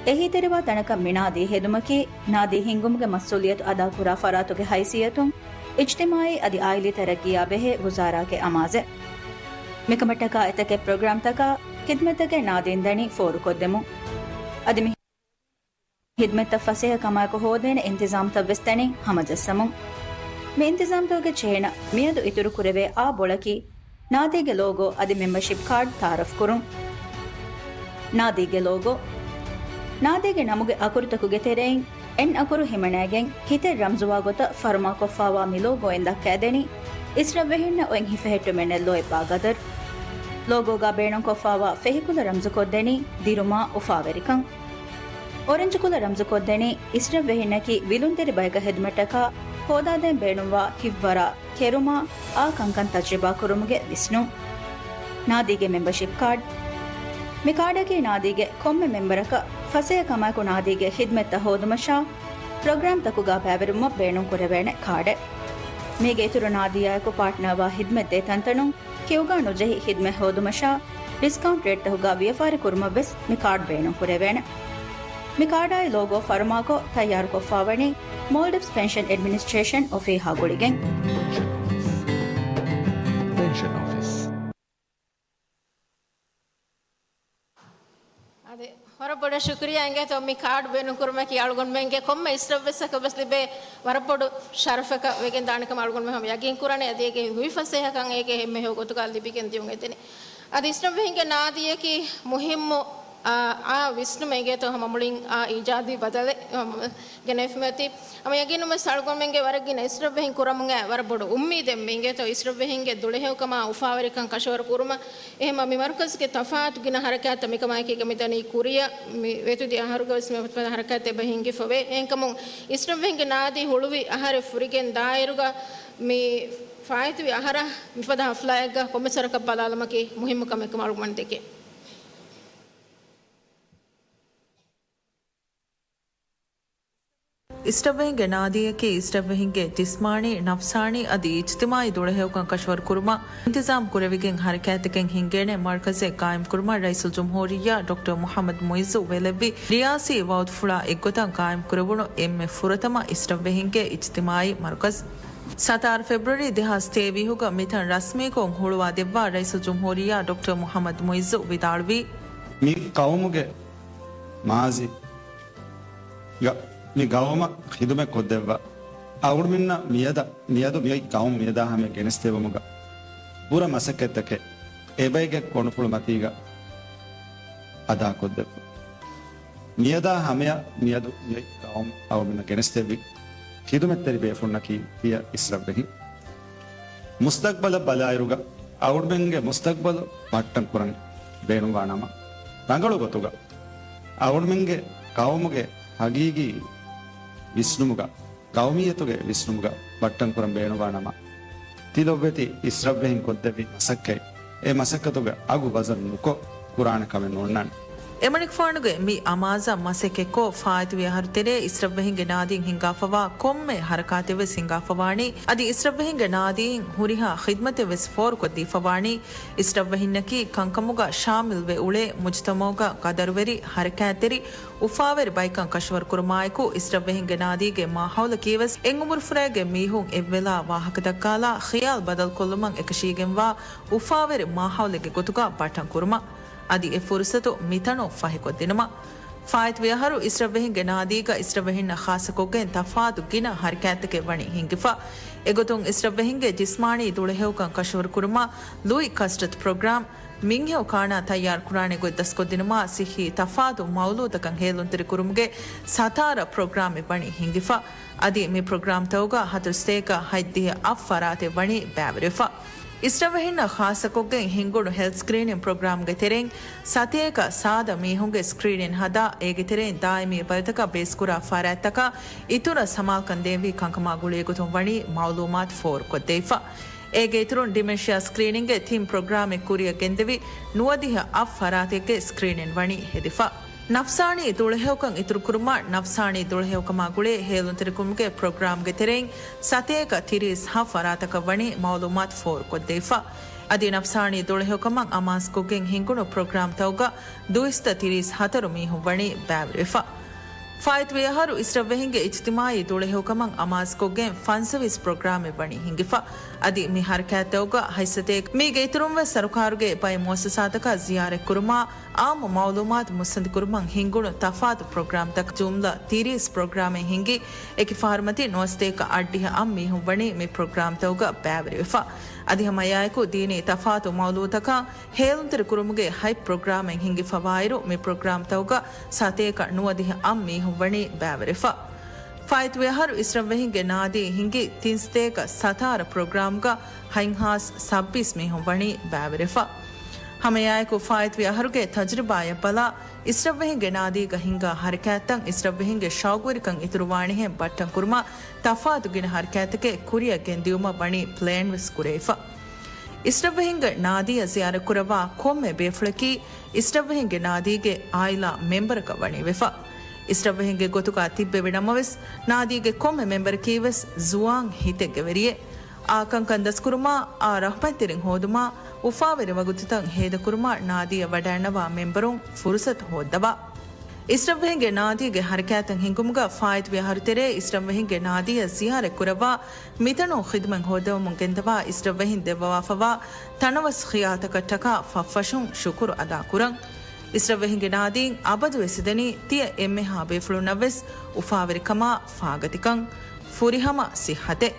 އެހީތެރިވާ ތަނަކަށް މި ނާދީ ހެދުމަކީ، ނާދީ ހިންގުމުގެ މަސްއޫލިއްޔަތު އަދާކުރާ ފަރާތުގެ ހައިސިއްޔަތުން، އިޖްތިމާޢީ އަދި އާއިލީ ތަރައްގީއާ ބެހޭ ވުޒާރާގެ އަމާޒެއް. މިކަމަށްޓަކާ އެތަކެއް ޕްރޮގްރާމްތަކާ ޚިދްމަތްތަކެއް ނާދީން ދަނީ ފޯރުކޮށްދެމުން. އަދި މި ޚިދްމަތްތައް ފަސޭހަކަމާއެކު ހޯދޭނެ އިންތިޒާމްތައް ވެސް ދަނީ ހަމަޖައްސަމުން. މި އިންތިޒާމްތަކުގެ ޗެއިނަށް މިއަދު އިތުރު ކުރެވޭ އާ ބޮޅަކީ، ނާދީގެ ލޯގޯ އަދި މެމްބަޝިޕް ކާޑް ތައާރަފް ކުރުން. ނާދީގެ ލޯގޯ. ނާދީގެ ނަމުގެ އަކުރުތަކުގެ ތެރެއިން އެން އަކުރު ހިމަނައިގެން ހިތެއް ރަމްޒުވާ ގޮތަށް ފަރުމާކޮށްފައިވާ މި ލޯގޯއިން ދައްކައިދެނީ، އިސްރަށްވެހިންނަށް އޮތް ހިފެހެއްޓުމެއް ނެތް ލޯތްބާ ގަދަރު. ލޯގޯގަ ބޭނުންކޮށްފައިވާ ފެހިކުލަ ރަމްޒުކޮށްދެނީ ދިރުމާ އުފާވެރިކަން. އޮރެންޖު ކުލަ ރަމްޒުކޮށްދެނީ އިސްރަށްވެހިންނަކީ ވިލުންތެރި ބަޔަކަށް ހެދުމަށްޓަކާ ހޯދާދޭން ބޭނުންވާ ހިތްވަރާ ކެރުމާ އާ ކަންކަން ތަޖްރިބާ ކުރުމުގެ ވިސްނުން. ނާދީގެ މެމްބަޝިޕް ކާޑް. މި ކާޑަކީ ނާދީގެ ކޮންމެ މެމްބަރަކަށް ފަސޭހަ ކަމާއެކު ނާދީގެ ޚިދްމަތްތައް ހޯދުމަށާ، ޕްރޮގްރާމްތަކުގަ ބައިވެރިވުމަށް ބޭނުންކުރެވޭނެ ކާޑެއް. މީގެ އިތުރު ނާދިޔާއެކު ޕާޓްނާވާ ހިދްމަތްދޭ ތަންތަނުން ކިއުގަ ނުޖެހި ހިދްމަތް ހޯދުމަށާ، ޑިސްކައުންޓް ރޭޓްތަކުގަ ވިޔަފާރި ކުރުމަށްވެސް މި ކާޑް ބޭނުންކުރެވޭނެ. މި ކާޑާއި ލޯގޯ ފަރުމާކޮށް ތައްޔާރުކޮށްފާވަނީ މޯލްޑިވްސް ޕެންޝަން އެޑްމިނިސްޓްރޭޝަން އޮފީހާ ގުޅިގެން. ޕެންޝަން އޮފީސް. އަދި ވަރަށް ބޮޑަށް ޝުކުރިއްޔާ އިނގޭތޯ މި ކާޑް ބޭނުންކުރުމަކީ އަޅުގަނޑުމެންގެ ކޮންމެ އިސްރަށްވެސްއަކަށް ވެސް ލިބޭ ވަރަށް ބޮޑު ޝަރަފަކަށް ވެގެން ދާނެ ކަމަށް އަޅުގަނޑުމެން ހަމަ ޔަގީންކުރާނެ. އަދި އޭގެ ލުއިފަސޭހަކަން އޭގެ އެންމެހައި ގޮތުގަ ލިބިގެން ދިޔުން އެދެނީ. އަދި އިސްރަށްވެހިންގެ ނާދީއަކީ މުހިއްމު، އާ، އާ ވިސްނުމެއް އިނގޭތޯ ހަމަ މުޅިން އާ އީޖާދީ ބަދަލެއް ހަމަ ގެނެފިމަތި. ހަމަ ޔަގީނުންވެސް އަޅުގަނޑުމެންގެ ވަރަށް ގިނަ އިސްރަށްވެހިން ކުރަމުން އައި ވަރަށް ބޮޑު އުއްމީދެއް މި އިނގޭތޯ އިސްރަށްވެހިންގެ ދުޅަހެޔޮކަމާ އުފާވެރިކަން ކަށަވަރު ކުރުމަށް. އެހެންމަ މި މަރުކަޒުގެ ތަފާތު ގިނަ ހަރަކާތްތައް މިކަމާއެކީގަ މިދަނީ ކުރިއަށް މި ވެތުދި އަހަރުގަވެސް މި ހަރަކާތްތައް އެބަ ހިނގިފަވޭ. އެހެންކަމުން އިސްރަށްވެހިންގެ ނާދީ ހުޅުވި އަހަރެއް ފުރިގެން ދާއިރުގަ މި ފާއިތުވި އަހަރަށް މިފަދަ ހަފްލާއެއްގަ ކޮންމެސް ވަރަކަށް ބަލާލުމަކީ މުހިއްމު ކަމެއް ކަމަށް އަޅުގަނޑު ދެކެން. އިސްރަށްވެހިންގެ ނާދީއަކީ އިސްރަށްވެހިންގެ ޖިސްމާނީ، ނަފްސާނީ އަދި އިޖްތިމާއީ ދުޅަހެޔޮކަން ކަށަވަރު ކުރުމަށް އިންތިޒާމް ކުރެވިގެން ހަރަކާތްތަކެއް ހިންގޭނެ މަރުކަޒެއް ގާއިމްކުރުމަށް ރައީސުލްޖުމްހޫރިއްޔާ ޑޮކްޓަރ މުޙައްމަދު މުޢިއްޒު ވެލެއްވި ރިޔާސީ ވައުދުފުޅާ އެއްގޮތަށް ގާއިމްކުރެވުނު އެންމެ ފުރަތަމަ އިސްރަށްވެހިންގެ އިޖްތިމާއީ މަރުކަޒް. ސަތާރަ ފެބްރުއަރީ ދެހާސް ތޭވީހުގަ މިތަން ރަސްމީކޮށް ހުޅުވާ ދެއްވާ ރައީސުލްޖުމްހޫރިއްޔާ ޑޮކްޓަރ މުޙައްމަދު މުޢިއްޒު ވިދާޅުވީ، މި ޤައުމުގެ މާޒީ ގަ މި ޤައުމަށް ޚިދުމަތް ކޮށްދެއްވާ އަޅުގަނޑުމެންނަށް މިއަދަށް، މިއަދު މިއޮތް ޤައުމު މިއަދާ ހަމަޔަށް ގެނެސްދެއްވުމުގަ ބުރަ މަސައްކަތްތަކެއް އެބައިގެ ކޮނޑުފުޅު މަތީގަ އަދާކޮށްދެއްވުން. މިއަދާ ހަމަޔަށް މިއަދު މިއޮތް ޤައުމު އަޅުގަނޑުމެންނަށް ގެނެސްދެއްވި ޚިދުމަތްތެރި ބޭފުޅުންނަކީ ތިޔަ އިސްރަށްވެހިން. މުސްތަޤްބަލަށް ބަލާއިރުގަ އަޅުގަނޑުމެންގެ މުސްތަޤްބަލު ބައްޓަން ކުރަން ބޭނުންވާ ނަމަ، ރަނގަޅު ގޮތުގަ އަޅުގަނޑުމެންގެ ޤައުމުގެ ހަގީގީ ވިސްނުމުގަ، ޤައުމިއްޔަތުގެ ވިސްނުމުގަ ބައްޓަން ކުރަން ބޭނުންވާ ނަމަ، ތި ލޮބުވެތި އިސްރަށްވެހިން ކޮށްދެއްވި މަސައްކަތް، އެ މަސައްކަތުގެ އަގު ވަޒަން ނުކޮށް ކުރާނެ ކަމެއް ނޯންނާނެ. އެމަނިކުފާނުގެ މި އަމާޒަށް މަސައްކަތްކޮށް، ފާއިތުވި އަހަރު ތެރޭ އިސްރަށްވެހިންގެ ނާދީން ހިންގާފަވާ ކޮންމެ ހަރަކާތެއް ވެސް ހިންގާފަވާނީ. އަދި އިސްރަށްވެހިންގެ ނާދީން ހުރިހާ ޚިދްމަތެއް ވެސް ފޯރުކޮށްދީފަވާނީ. އިސްރަށްވެހިންނަކީ ކަންކަމުގަ ޝާމިލްވެ އުޅޭ މުޖުތަމަޢުގަ ގަދަރުވެރި، ހަރަކާތްތެރި، އުފާވެރި ބައިކަން ކަށަވަރުކުރުމާއެކު، އިސްރަށްވެހިންގެ ނާދީގެ މާހައުލަކީވެސް އެއް އުމުރުފުރާގެ މީހުން އެއްވެލާ ވާހަކަދައްކާލާ، ޚިޔާލު ބަދަލުކޮށްލުމަށް އެކަށީގެންވާ އުފާވެރި މާހައުލެއްގެ ގޮތުގަ ބައްޓަން ކުރުމަށް. އަދި އެ ފުރުސަތު މިތަނުން ފަހިކޮށްދިނުމަށް. ފާއިތުވި އަހަރު އިސްރަށްވެހިންގެ ނާދީގަ އިސްރަށްވެހިންނަށް ޚާއްޞަކޮށްގެން ތަފާތު ގިނަ ހަރަކާތްތަކެއް ވަނީ ހިންގިފަ. އެގޮތުން އިސްރަށްވެހިންގެ ޖިސްމާނީ ދުޅަހެޔޮކަން ކަށަވަރުކުރުމަށް ލުއި ކަސްރަތު ޕްރޮގްރާމް، މިންހެޔޮ ކާނާ ތައްޔާރުކުރާނެ ގޮތް ދަސްކޮށްދިނުމާ، ސިއްހީ ތަފާތު މައުލޫތަކަށް ހޭލުންތެރިކުރުމުގެ ސަތާރަ ޕްރޮގްރާމެއް ވަނީ ހިންގިފަ. އަދި މި ޕްރޮގްރާމްތަކުގަ ހަތަރު ސަތޭކަ ހަތްދިހަ އަށް ފަރާތެއް ވަނީ ބައިވެރިވެފަ. އިސްރަށްވެހިންނަށް ޚާއްޞަކޮށްގެން ހިންގުނު ހެލްތް ސްކްރީނިން ޕްރޮގްރާމްގެ ތެރެއިން ސަތޭކަ ސާދަ މީހުންގެ ސްކްރީނިން ހަދާ، އޭގެ ތެރެއިން ދާއިމީ ބަލިތަކަށް ބޭސްކުރާ ފަރާތްތަކަށް އިތުރަށް ސަމާލުކަން ދޭންވީ ކަންކަމާ ގުޅޭގޮތުން ވަނީ މައުލޫމާތު ފޯރުކޮށްދެވިފަ. އޭގެ އިތުރުން ޑިމެންޝިއާ ސްކްރީނިންގެ ތިން ޕްރޮގްރާމެއް ކުރިއަށް ގެންދެވި، ނުވަދިހަ އަށް ފަރާތެއްގެ ސްކްރީނިން ވަނީ ހެދިފަ. ނަފްސާނީ ދުޅަހެޔޮކަން އިތުރުކުރުމަށް، ނަފްސާނީ ދުޅަހެޔޮކަމާ ގުޅޭ ހޭލުންތެރިކުރުމުގެ ޕްރޮގްރާމްގެ ތެރެއިން ސަތޭކަ ތިރީސް ހަ ފަރާތަކަށް ވަނީ މައުލޫމާތު ފޯރުކޮށްދެވިފަ. އަދި ނަފްސާނީ ދުޅަހެޔޮކަމަށް އަމާޒުކޮށްގެން ހިންގުނު ޕްރޮގްރާމްތަކުގަ ދުއިސައްތަ ތިރީސް ހަތަރު މީހުން ވަނީ ބައިވެރިވެފަ. ފާއިތުވި އަހަރު އިސްރަށްވެހިންގެ އިޖްތިމާއީ ދުޅަހެޔޮކަމަށް އަމާޒުކޮށްގެން ފަންސަވީސް ޕްރޮގްރާމެއް ވަނީ ހިންގިފަ. އަދި މި ހަރަކާތްތަކުގަ ހަތްސަތޭކަ، މީގެ އިތުރުންވެސް ސަރުކާރުގެ ބައެއް މުއައްސަސާތަކަށް ޒިޔާރަތްކުރުމާ، އާއްމު މައުލޫމާތު މުއްސަނދިކުރުމަށް ހިންގުނު ތަފާތު ޕްރޮގްރާމްތަކަށް ޖުމްލަ ތިރީސް ޕްރޮގްރާމެއް ހިންގި، އެކި ފަހަރުމަތިން ނުވަސަތޭކަ އަށްޑިހަ އަށް މީހުން ވަނީ މި ޕްރޮގްރާމްތަކުގަ ބައިވެރިވެފަ. އަދި ހަމައެއާއެކު ދީނީ ތަފާތު މައުލޫތަކަށް ހޭލުންތެރި ކުރުމުގެ ހަތް ޕްރޮގްރާމެއް ހިންގިފަވާއިރު، މި ޕްރޮގްރާމްތަކުގަ ސަތޭކަ ނުވަދިހަ އަށް މީހުން ވަނީ ބައިވެރިވެފަ. ފާއިތުވި އަހަރު އިސްރަށްވެހިންގެ ނާދީ ހިންގި ތިން ސަތޭކަ ސަތާރަ ޕްރޮގްރާމްގަ ހަތްހާސް ސައްބީސް މީހުން ވަނީ ބައިވެރިވެފަ. ހަމައެއާއެކު ފާއިތުވި އަހަރުގެ ތަޖުރިބާއަށް ބަލާ، އިސްރަށްވެހިންގެ ނާދީގަ ހިންގާ ހަރަކާތްތައް އިސްރަށްވެހިންގެ ޝައުގުވެރިކަން އިތުރުވާނެހެން ބައްޓަން ކުރުމަށް ތަފާތު ގިނަ ހަރަކާތްތަކެއް ކުރިއަށް ގެންދިއުމަށް ވަނީ ޕްލޭންވެސް ކުރެވިފަ. އިސްރަށްވެހިންގެ ނާދީއަށް ޒިޔާރަތްކުރައްވާ ކޮންމެ ބޭފުޅަކީ އިސްރަށްވެހިންގެ ނާދީގެ އާއިލާ މެމްބަރަކަށް ވަނީވެފަ. އިސްރަށްވެހިންގެ ގޮތުގަ ތިއްބެވި ނަމަވެސް، ނާދީގެ ކޮންމެ މެމްބަރަކީވެސް ޒުވާން ހިތެއްގެ ވެރިއެއް. އާ ކަންކަން ދަސްކުރުމާ، އާ ރަޙްމަތްތެރިން ހޯދުމާ، އުފާވެރި ވަގުތުތައް ހޭދަކުރުމަށް ނާދީއަށް ވަޑައިންނަވާ މެމްބަރުން ފުރުސަތު ހޯއްދަވާ. އިސްރަށްވެހިންގެ ނާދީގެ ހަރަކާތަށް ހިނގުމުގަ ފާއިތުވި އަހަރުތެރޭ އިސްރަށްވެހިންގެ ނާދީއަށް ޒިޔާރަތްކުރައްވާ މިތަނުން ޚިދުމަތް ހޯއްދަވަމުން ގެންދަވާ އިސްރަށްވެހިން ދެއްވަވާފަވާ ތަނަވަސް ޚިޔާތަކަށްޓަކާ ފަށްފަށުން ޝުކުރު އަދާކުރަން. އިސްރަށްވެހިންގެ ނާދީން އަބަދުވެސް ދެނީ ތިޔަ އެންމެހާ ބޭފުޅުންނަށްވެސް އުފާވެރިކަމާ ފާގަތިކަން، ފުރިހަމަ ސިއްހަތެއް.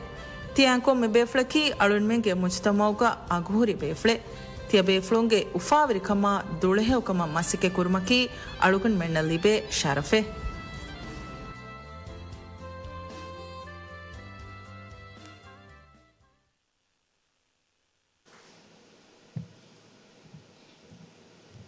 ތިޔަ ކޮންމެ ބޭފުޅަކީ އަޅުންމެންގެ މުޖުތަމަޢުގަ އަގުހުރި ބޭފުޅެއް. ތިޔަ ބޭފުޅުންގެ އުފާވެރިކަމާ ދުޅަހެޔޮކަމަށް މަސައްކަތްކުރުމަކީ އަޅުގަނޑުމެންނަށް ލިބޭ ޝަރަފެއް.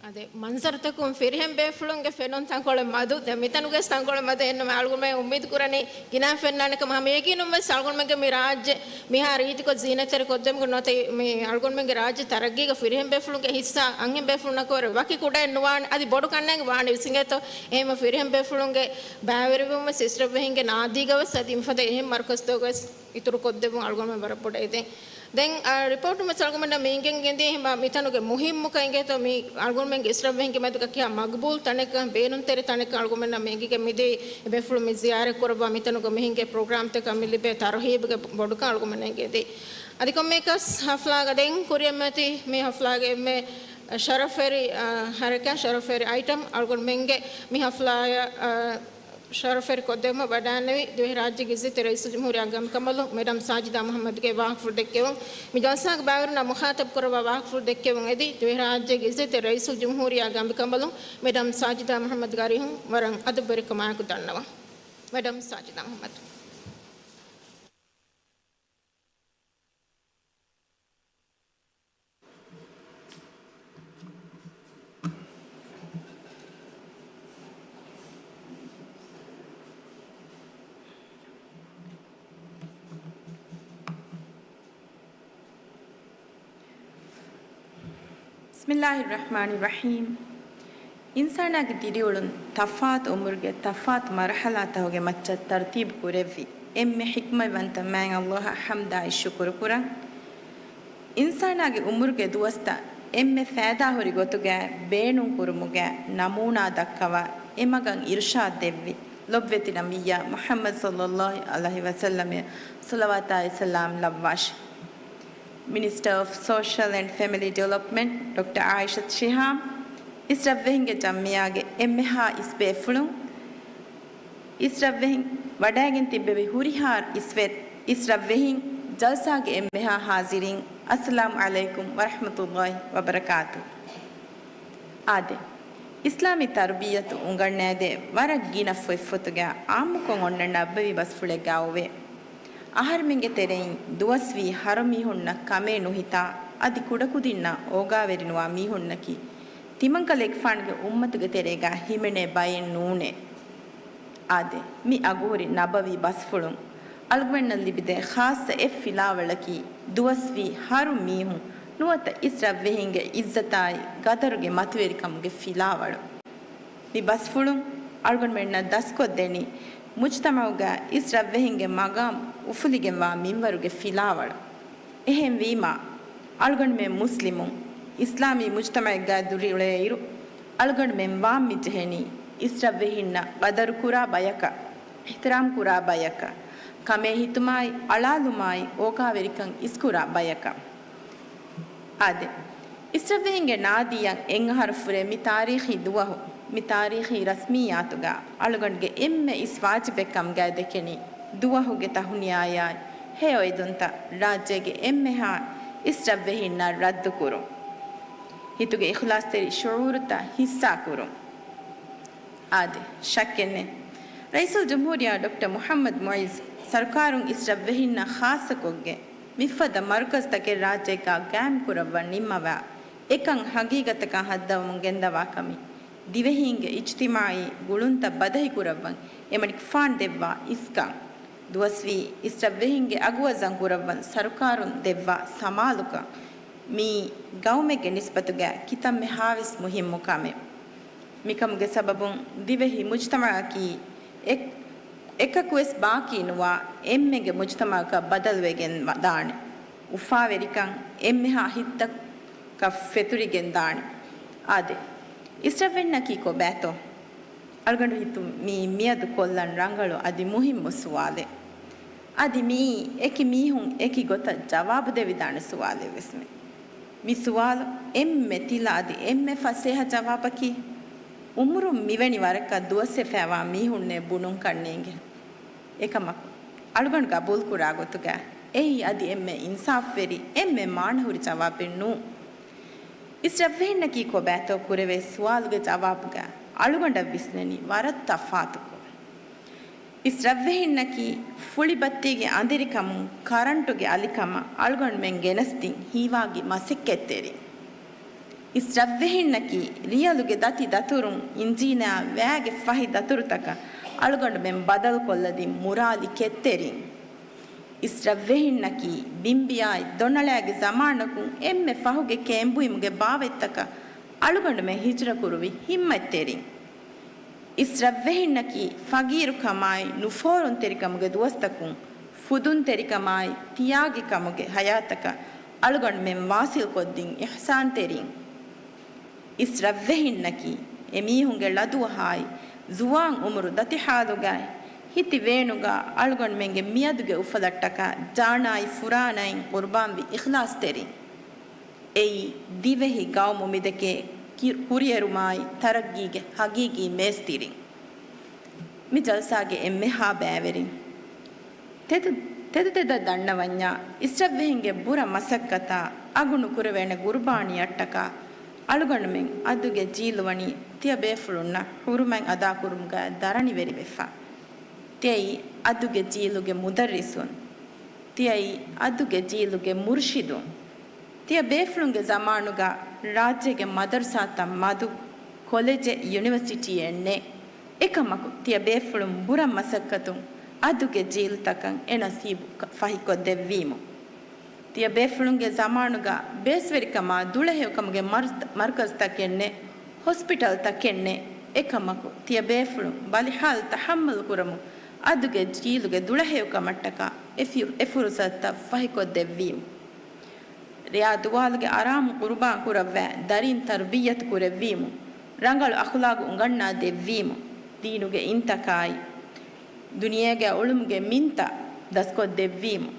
އާދެ، މަންޒަރުތަކުން ފިރިހެން ބޭފުޅުންގެ ފެނުން ތަންކޮޅެއް މަދު. ދެން މިތަނުގައި ތަންކޮޅެއް މަދު އެންނަމެ އަޅުގަނޑުމެން އުއްމީދު ކުރަނީ ގިނަ ފެންނާނެ ކަމަށް. ހަމަ އޭގެ ނުވެސް އަޅުގަނޑުމެންގެ މި ރާއްޖެ މިހާ ރީތިކޮށް ޒީނަތްތެރި ކޮށްދެމުގެ ނުވަތަ މި އަޅުގަނޑުމެންގެ ރާއްޖެ ތަރައްގީގަ ފިރިހެން ބޭފުޅުންގެ ހިއްސާ އަންހެން ބޭފުޅުންނަކަށް ވަރަށް ވަކި ކުޑައެއް ނުވާނެ. އަދި ބޮޑު ކަންނޭނގެ ވާނެ ވިސްނިގަތޯ. އެހެންމަ ފިރިހެން ބޭފުޅުންގެ ބައިވެރިވުމަށް އިސްރަށްވެހިންގެ ނާދީގަވެސް އަދި މިފަދަ އެހެން މަރުކަޒުތަކުގަވެސް އިތުރު ކޮށްދެއްވުން އަޅުގަނޑުމެން ވަރަށް ބޮޑަށް އެދެން. ދެން، އާ، ރިޕޯޓު މަސް އަޅުގަނޑުމެންނަށް މި އިނގެން ގެންދިޔަ ހިމާ މިތަނުގެ މުހިއްމުކަން އިނގޭތޯ މި އަޅުގަނޑުމެންގެ އިސްރަށްވެހިންގެ މެދުގަ ކިހާ މަގުބޫލް ތަނެއްކަން ބޭނުންތެރި ތަނެއްކަން އަޅުގަނޑުމެންނަށް މި އިނގިގެން މިދިޔަ އެ ބޭފުޅުން މި ޒިޔާރަތް ކުރައްވާ މިތަނުގެ މިހިނގޭ ޕްރޮގްރާމްތަކަށް މި ލިބޭ ތަރުހީބުގެ ބޮޑުކަން އަޅުގަނޑުމެންނަށް އެނގޭތީ. އަދި ކޮންމެއަކަސް ހަފްލާގަ ދެން ކުރިއަށް މިއޮތީ މި ހަފްލާގެ އެންމެ ޝަރަފްވެރި، އާ، ހަރަކާތް ޝަރަފްވެރި އައިޓަމް އަޅުގަނޑުމެންގެ މި ހަފްލާއަށް، އާ، ޝަރަފްވެރި ކޮށްދެއްވުމަށް ވަޑައިންނެވި ދިވެހިރާއްޖޭގެ އިއްޒަތްތެރި ރައީސުލްޖުމްހޫރިއްޔާ ގަނބިކަނބަލުން މެޑަމް ސާޖިދާ މުޙައްމަދުގެ ވާހަކަފުޅު ދެއްކެވުން، މި ޖަލްސާގެ ބައިވެރިންނާ މުޚާތަބް ކުރައްވާ ވާހަކަފުޅު ދެއްކެވުން އެދި، ދިވެހިރާއްޖޭގެ އިއްޒަތްތެރި ރައީސުލްޖުމްހޫރިއްޔާ ގަނބިކަނބަލުން މެޑަމް ސާޖިދާ މުޙައްމަދުގެ އަރިހުން ވަރަށް އަދަބުވެރިކަމާއެކު ދަންނަވަން. މެޑަމް ސާޖިދާ މުޙައްމަދު. بسم الله الرحمن الرحيم. އިންސާނާގެ ދިރިއުޅުން ތަފާތު އުމުރުގެ ތަފާތު މަރުޙަލާތަކުގެ މައްޗަށް ތަރުތީބު ކުރެއްވި އެންމެ ޙިކްމަތްވަންތަ މާތް ﷲ އަށް ޙަމްދާއި ޝުކުރު ކުރަން. އިންސާނާގެ އުމުރުގެ ދުވަސްތައް އެންމެ ފައިދާހުރި ގޮތުގައި ބޭނުންކުރުމުގެ ނަމޫނާ ދައްކަވާ އެމަގަށް އިރުޝާދު ދެއްވި ލޮބުވެތި ނަބިއްޔާ މުޙައްމަދު ޞައްލައްލާހު ޢަލައިހި ވަސައްލަމަށް ޞަލަވާތާއި ސަލާމް ލައްވާށި. މިނިސްޓަރ އޮފް ސޯޝަލް އެންޑް ފެމިލީ ޑިވެލޮޕްމަންޓް ޑޮކްޓަރ އާއިޝަތު ޝިހާބް، އިސްރަށްވެހިންގެ ޖަމްޢިއްޔާގެ އެންމެހާ އިސްބޭފުޅުން، އިސްރަށްވެހިން ވަޑައިގެން ތިއްބެވި ހުރިހާ އިސްވެ-، އިސްރަށްވެހިން، ޖަލްސާގެ އެންމެހާ ޙާޟިރީން، އައްސަލާމު ޢަލައިކުމް ވަރަޙްމަތުﷲ ވަބަރަކާތު. އާދެ، އިސްލާމީ ތަރުބިއްޔަތު އުނގަންނައިދޭ ވަރަށް ގިނަ ފޮތްފޮތުގަ އާއްމުކޮށް އޮންނަ ނަބަވީ ބަސްފުޅެއްގަ އޮވޭ. އަހަރެމެންގެ ތެރެއިން ދުވަސްވީ ހަރު މީހުންނަށް ކަމޭ ނުހިތާ، އަދި ކުޑަކުދިންނަށް އޯގާވެރިނުވާ މީހުންނަކީ، ތިމަންކަލޭގެފާނުގެ އުއްމަތުގެ ތެރޭގަ ހިމެނޭ ބައެއް ނޫނޭ. އާދެ، މި އަގުހުރި ނަބަވީ ބަސްފުޅުން އަޅުގަނޑަށް ލިބިދޭ ޚާއްޞަ އެއް ފިލާވަޅަކީ، ދުވަސްވީ ހަރު މީހުން ނުވަތަ އިސްރަށްވެހިންގެ އިއްޒަތާއި ގަދަރުގެ މަތިވެރިކަމުގެ ފިލާވަޅު. މި ބަސްފުޅުން އަޅުގަނޑުމެންނަށް ދަސްކޮށްދެނީ، މުޖްތަމަޢުގަ އިސްރަށްވެހިންގެ މަގާމް އުފުލިގެންވާ މިންވަރުގެ ފިލާވަޅު. އެހެންވީމާ، އަޅުގަނޑުމެން މުސްލިމުން އިސްލާމީ މުޖްތަމަޢެއްގައި ދުރިއުޅޭއިރު، އަޅުގަނޑުމެން ވާން މިޖެހެނީ، އިސްރަށްވެހިންނަށް ޤަދަރުކުރާ ބަޔަކަށް، އިޙްތިރާމްކުރާ ބަޔަކަށް، ކަމޭ ހިތުމާއި، އަޅާލުމާއި، އޯގާވެރިކަން އިސްކުރާ ބަޔަކަށް. އާދެ، އިސްރަށްވެހިންގެ ނާދީއަށް އެއްއަހަރު ފުރޭ މި ތާރީޚީ ދުވަހު، މި ތާރީޚީ ރަސްމިއްޔާތުގަ އަޅުގަނޑުގެ އެންމެ އިސް ވާޖިބެއް ކަމުގައި ދެކެނީ، ދުވަހުގެ ތަހުނިޔާއާއި، ހެޔޮއެދުންތައް ރާއްޖޭގެ އެންމެހާ އިސްރަށްވެހިންނަށް ރައްދުކުރުން. ހިތުގެ އިޚްލާޞްތެރި ޝުޢޫރުތައް ޙިއްޞާކުރުން. އާދެ، ޝައްކެއްނެތް. ރައީސުލްޖުމްހޫރިއްޔާ ޑޮކްޓަރ މުޙައްމަދު މުޢިއްޒު ސަރުކާރުން އިސްރަށްވެހިންނަށް ޚާއްޞަކޮށްގެން، މިފަދަ މަރުކަޒުތަކެއް ރާއްޖޭގަ ގާއިމްކުރައްވަން ނިންމަވާ، އެކަން ހަގީގަތަކަށް ހައްދަވަމުން ގެންދަވާ ކަމެއް، ދިވެހީންގެ އިޖްތިމާޢީ ގުޅުންތައް ބަދަހިކުރައްވަން އެމަނިކުފާނު ދެއްވާ އިސްކަން، ދުވަސްވީ އިސްރަށްވެހިންގެ އަގުވަޒަން ކުރައްވަން ސަރުކާރުން ދެއްވާ ސަމާލުކަން، މީ ގައުމެއްގެ ނިސްބަތުގައި ކިތަންމެހާވެސް މުހިއްމު ކަމެއް. މިކަމުގެ ސަބަބުން ދިވެހި މުޖްތަމަޢަކީ އެ-، އެކަކުވެސް ބާކީ ނުވާ އެންމެގެ މުޖްތަމަޢަކަށް ބަދަލުވެގެން ދާނެ. އުފާވެރިކަން އެންމެހާ ހިތްތަކަށް ފެތުރިގެން ދާނެ. އާދެ، އިސްރަށްވެހިންނަކީ ކޮބާތޯ؟ އަޅުގަނޑު ހިތުން މީ މިއަދު ކޮށްލަން ރަނގަޅު އަދި މުހިއްމު ސުވާލެއް. އަދި މިއީ އެކި މީހުން އެކި ގޮތަށް ޖަވާބު ދެވިދާނެ ސުވާލެއް ވެސްމެ. މި ސުވާލު އެންމެ ތިލަ އަދި އެންމެ ފަސޭހަ ޖަވާބަކީ، އުމުރުން މިވެނި ވަރަކަށް ދުވަސްވެފައިވާ މީހުންނޭ ބުނުން ކަންނޭނގެ. އެކަމަކު، އަޅުގަނޑު ގަބޫލުކުރާ ގޮތުގަ، އެއީ އަދި އެންމެ އިންސާފްވެރި، އެންމެ މާނަހުރި ޖަވާބެއް ނޫން. އިސްރަށްވެހިންނަކީ ކޮބާތޯ ކުރެވޭ ސުވާލުގެ ޖަވާބުގަ އަޅުގަނޑަށް ވިސްނެނީ ވަރަށް ތަފާތުކޮށް. އިސްރަށްވެހިންނަކީ ފުޅިބައްތީގެ އަނދިރިކަމުން ކަރަންޓުގެ އަލިކަމަށް އަޅުގަނޑުމެން ގެނެސްދިން ހީވާގި މަސައްކަތްތެރިން. އިސްރަށްވެހިންނަކީ ރިޔަލުގެ ދަތި ދަތުރުން އިންޖީނާ ވައިގެ ފަހި ދަތުރުތަކަށް އަޅުގަނޑުމެން ބަދަލުކޮށްލަދިން މުރާލި ކެތްތެރިން. އިސްރަށްވެހިންނަކީ ބިންބިޔާއި ދޮނަޅައިގެ ޒަމާނަކުން އެންމެ ފަހުގެ ކޭންބުއިމުގެ ބާވަތްތަކަށް އަޅުގަނޑުމެން ހިޖުރަކުރުވި ހިންމަތްތެރިން. އިސްރަށްވެހިންނަކީ ފަގީރުކަމާއި ނުފޯރުންތެރިކަމުގެ ދުވަސްތަކުން ފުދުންތެރިކަމާއި ތިޔާގިކަމުގެ ހަޔާތަކަށް އަޅުގަނޑުމެން ވާސިލްކޮށްދިން އިޙްސާންތެރިން. އިސްރަށްވެހިންނަކީ އެމީހުންގެ ޅަދުވަހާއި ޒުވާން އުމުރު ދަތި ޙާލުގައި ހިތި ވޭނުގަ އަޅުގަނޑުމެންގެ މިއަދުގެ އުފަލަށްޓަކާ ޖާނާއި ފުރާނައިން ޤުރުބާންވި އިޚްލާޞްތެރިން. އެއީ ދިވެހި ގައުމު މިދެކޭ ކި-، ކުރިއެރުމާއި ތަރައްގީގެ ހަގީގީ މޭޒްތިރިން. މި ޖަލްސާގެ އެންމެހާ ބައިވެރިން. ތެދު-، ތެދު ތެދަށް ދަންނަވަންޏާ، އިސްރަށްވެހިންގެ ބުރަ މަސައްކަތާ އަގު ނުކުރެވޭނެ ގުރުބާނީއަށްޓަކާ އަޅުގަނޑުމެން އަދުގެ ޖީލު ވަނީ ތިޔަބޭފުޅުންނަށް ޙުރުމަތް އަދާކުރުމުގަ ދަރަނިވެރިވެފަ. ތިޔައީ އަދުގެ ޖީލުގެ މުދައްރިސުން. ތިޔައީ އަދުގެ ޖީލުގެ މުރުޝިދުން. ތިޔަބޭފުޅުންގެ ޒަމާނުގަ ރާއްޖޭގެ މަދަރުސާތައް މަދު، ކޮލެޖެއް، ޔުނިވަރސިޓީއެއް ނެތް. އެކަމަކު، ތިޔަބޭފުޅުން ބުރަ މަސައްކަތުން އަދުގެ ޖީލުތަކަށް އެ ނަސީބު ކަ-، ފަހިކޮށްދެއްވީމު. ތިޔަބޭފުޅުންގެ ޒަމާނުގަ ބޭސްވެރިކަމާ ދުޅަހެޔޮކަމުގެ މަރު-، މަރުކަޒުތަކެއް ނެތް، ހޮސްޕިޓަލްތަކެއް ނެތް. އެކަމަކު، ތިޔަބޭފުޅުން ބަލިހާލު ތަޙައްމަލު ކުރަމުން އަދުގެ ޖީލުގެ ދުޅަހެޔޮކަމަށްޓަކާ އެ ފި-، އެ ފުރުސަތުތައް ފަހިކޮށްދެއްވީމު. ރެޔާ ދުވާލުގެ އަރާމު ޤުރުބާން ކުރައްވާ ދަރިން ތަރުބިއްޔަތު ކުރެއްވީމު، ރަނގަޅު އަޚުލާގު އުނގަންނާ ދެއްވީމު، ދީނުގެ އިންތަކާއި، ދުނިޔޭގަ އުޅުމުގެ މިންތައް ދަސްކޮށްދެއްވީމު،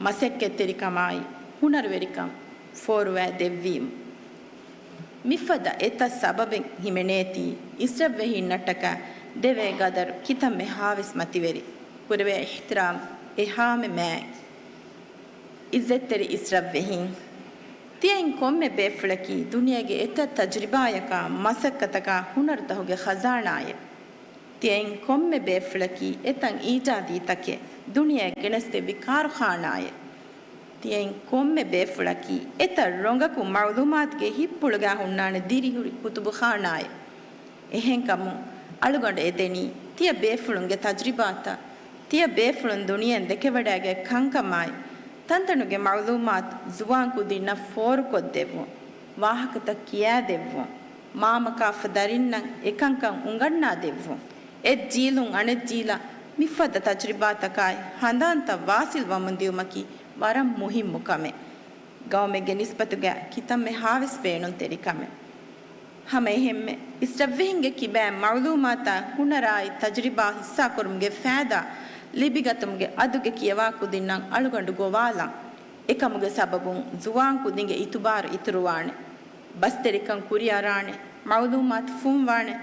މަސައްކަތްތެރިކަމާއި، ހުނަރުވެރިކަން ފޯރުވާ ދެއްވީމު. މިފަދަ އެތައް ސަބަބެއް ހިމެނޭތީ، އިސްރަށްވެހިންނަށްޓަކާ ދެވޭ ގަދަރު ކިތަންމެ ހާވެސް މަތިވެރި، ކުރެވޭ އިޙްތިރާމް އެހާމެ މާތް. އިއްޒަތްތެރި އިސްރަށްވެހިން. ތިޔައިން ކޮންމެ ބޭފުޅަކީ ދުނިޔޭގެ އެތައް ތަޖުރިބާޔަކާ، މަސައްކަތަކާ، ހުނަރުތަހުގެ ޚަޒާނާއެއް. ތިޔައިން ކޮންމެ ބޭފުޅަކީ އެތައް އީޖާދީތަކެއް، ދުނިޔެއަށް ގެނެސްދެއްވި ކާރުޚާނާއެއް. ތިޔައިން ކޮންމެ ބޭފުޅަކީ އެތައް ރޮނގަކު މަޢުލޫމާތުގެ ހިތްޕުޅުގަ ހުންނާނެ ދިރިހުރި ކުތުބުޚާނާއެއް. އެހެންކަމުން އަޅުގަނޑު އެދެނީ ތިޔަ ބޭފުޅުންގެ ތަޖުރިބާތައް، ތިޔަ ބޭފުޅުން ދުނިޔެއިން ދެކެވަޑައިގަތް ކަންކަމާއި، ތަންތަނުގެ މަޢުލޫމާތު ޒުވާން ކުދިންނަށް ފޯރުކޮށްދެއްވުން، ވާހަކަތައް ކިޔާދެއްވުން، މާމަކާފަ ދަރިންނަށް އެކަންކަން އުނގަންނާދެއްވުން، އެއްޖީލުން އަނެއްޖީލަށް މިފަދަ ތަޖުރިބާތަކާއި ހަނދާންތައް ވާސިލްވަމުންދިއުމަކީ ވަރަށް މުހިއްމު ކަމެއް. ގައުމެއްގެ ނިސްބަތުގަ ކިތަންމެ ހާވެސް ބޭނުންތެރި ކަމެއް. ހަމައެހެންމެ، އިސްރަށްވެހިންގެ ކިބައިން މަޢުލޫމާތާ ހުނަރާއި ތަޖުރިބާ ހިއްސާކުރުމުގެ ފައިދާ ލިބިގަތުމުގެ އަދުގެ ކިޔަވާ ކުދިންނަށް އަޅުގަނޑު ގޮވާލަން. އެކަމުގެ ސަބަބުން ޒުވާން ކުދިންގެ އިތުބާރު އިތުރުވާނެ. ބަސްތެރިކަން ކުރިއަރާނެ، މަޢުލޫމާތު ފުންވާނެ.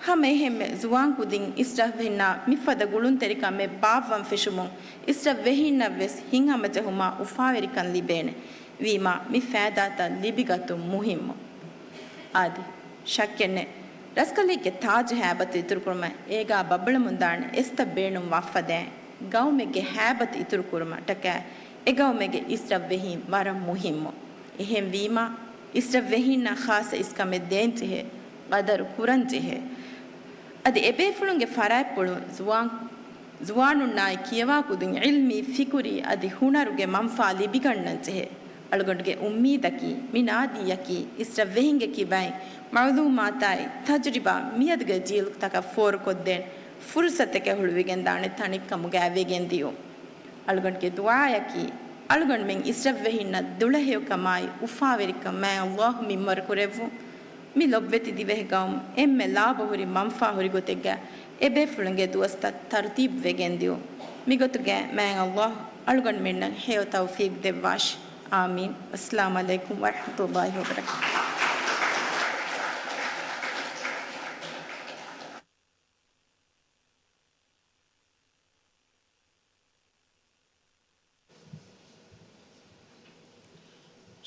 ހަމައެހެންމެ ޒުވާން ކުދިން އިސްރަށްވެހިންނާ މިފަދަ ގުޅުންތެރިކަމެއް ބާއްވަން ފެށުމުން އިސްރަށްވެހިންނަށްވެސް ހިތްހަމަޖެހުމާ އުފާވެރިކަން ލިބޭނެ. ވީމާ މި ފައިދާތައް ލިބިގަތުން މުހިއްމު. އާދެ، ޝައްކެއްނެތް. ރަސްކަލީގެ ތާޖު ހައިބަތު އިތުރުކުރުމަށް އޭގާ ބަބުޅަމުންދާނެ އެސްތައް ބޭނުންވާ ފަދައިން، ގައުމެއްގެ ހައިބަތު އިތުރުކުރުމަށްޓަކައި އެގައުމެއްގެ އިސްރަށްވެހީން ވަރަށް މުހިއްމު. އެހެންވީމާ، އިސްރަށްވެހީންނަށް ޚާއްޞަ އިސްކަމެއް ދޭންޖެހޭ، ޤަދަރު ކުރަންޖެހޭ. އަދި އެބޭފުޅުންގެ ފަރާތްޕުޅުން ޒުވާން، ޒުވާނުންނާއި ކިޔަވާ ކުދިން ޢިލްމީ، ފިކުރީ އަދި ހުނަރުގެ މަންފާ ލިބިގަންނަންޖެހޭ. އަޅުގަނޑުގެ އުއްމީދަކީ، މި ނާދީއަކީ އިސްރަށްވެހިންގެ ކިބައިން މަޢުލޫމާތާއި ތަޖުރިބާ މިއަދުގެ ޖީލުތަކަށް ފޯރުކޮށްދޭން ފުރުޞަތެކޭ ހުޅުވިގެންދާނެ ތަނެއްކަމުގައި ވެގެންދިޔުން. އަޅުގަނޑުގެ ދުޢާއަކީ، އަޅުގަނޑުމެން އިސްރަށްވެހިންނަށް ދުޅަހެޔޮކަމާއި އުފާވެރިކަން މާތް ﷲ މިންވަރު ކުރެއްވުން. މި ލޮބުވެތި ދިވެހި ޤައުމު އެންމެ ލާބަ ހުރި މަންފާ ހުރި ގޮތެއްގަ އެބޭފުޅުންގެ ދުވަސްތައް ތަރުތީބު ވެގެން ދިޔުން. މިގޮތުގަ މާތް ﷲ އަޅުގަނޑުމެންނަށް ހެޔޮ ތައުފީޤް ދެއްވާށި. އާމީން. އައްސަލާމު ޢަލައިކުމް ވަރަޙްމަތުﷲ ވަބަރަކާތުހު.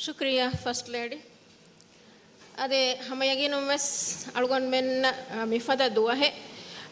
ޝުކުރިއްޔާ ފަސްޓް ލޭޑީ. އަދި ހަމަ ޔަގީނުން ވެސް އަޅުގަނޑުމެންނަށް، އަ، މިފަދަ ދުވަހެއް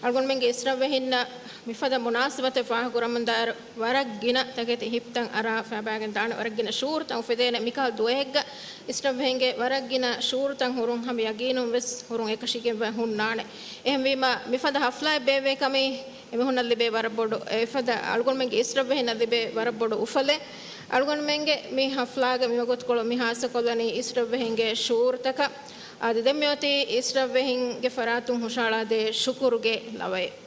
އަޅުގަނޑުމެންގެ އިސްރަށްވެހިންނަށް މިފަދަ މުނާސަބަތެއް ފާހަގަކުރަމުންދާއިރު ވަރަށް ގިނަ ތަކެތި ހިއްޕުތައް އަރާ ފައިބާގެން ދާނެ، ވަރަށް ގިނަ ޝުޢޫރުތައް އުފެދޭނެ. މިކަހަލަ ދުވަހެއްގަ އިސްރަށްވެހިންގެ ވަރަށް ގިނަ ޝުޢޫރުތައް ހުރުން ހަމަ ޔަގީނުން ވެސް ހުރުން އެކަށީގެން ހުންނާނެ. އެހެންވީމަ މިފަދަ ހަފްލާއެއް ބޭއްވޭ ކަމީ އެމީހުންނަށް ލިބޭ ވަރަށް ބޮޑު، އެފަދަ އަޅުގަނޑުމެންގެ އިސްރަށްވެހިންނަށް ލިބޭ ވަރަށް ބޮޑު އުފަލެއް. އަޅުގަނޑުމެންގެ މި ހަފްލާގެ މިވަގުތުކޮޅު މި ހާއްސަކޮށްލަނީ އިސްރަށްވެހިންގެ ޝުޢޫރުތަކަށް. އަދި ދެން މިއޮތީ އިސްރަށްވެހިންގެ ފަރާތުން ހުށަހަޅާދޭ ޝުކުރުގެ ލަވައެއް.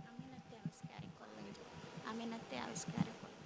އަމިނަތެ އާވިސްކާރެއް ކޮށްލަން. އަމިނަތެ އާވިސްކާރެއް ކޮށްލަން.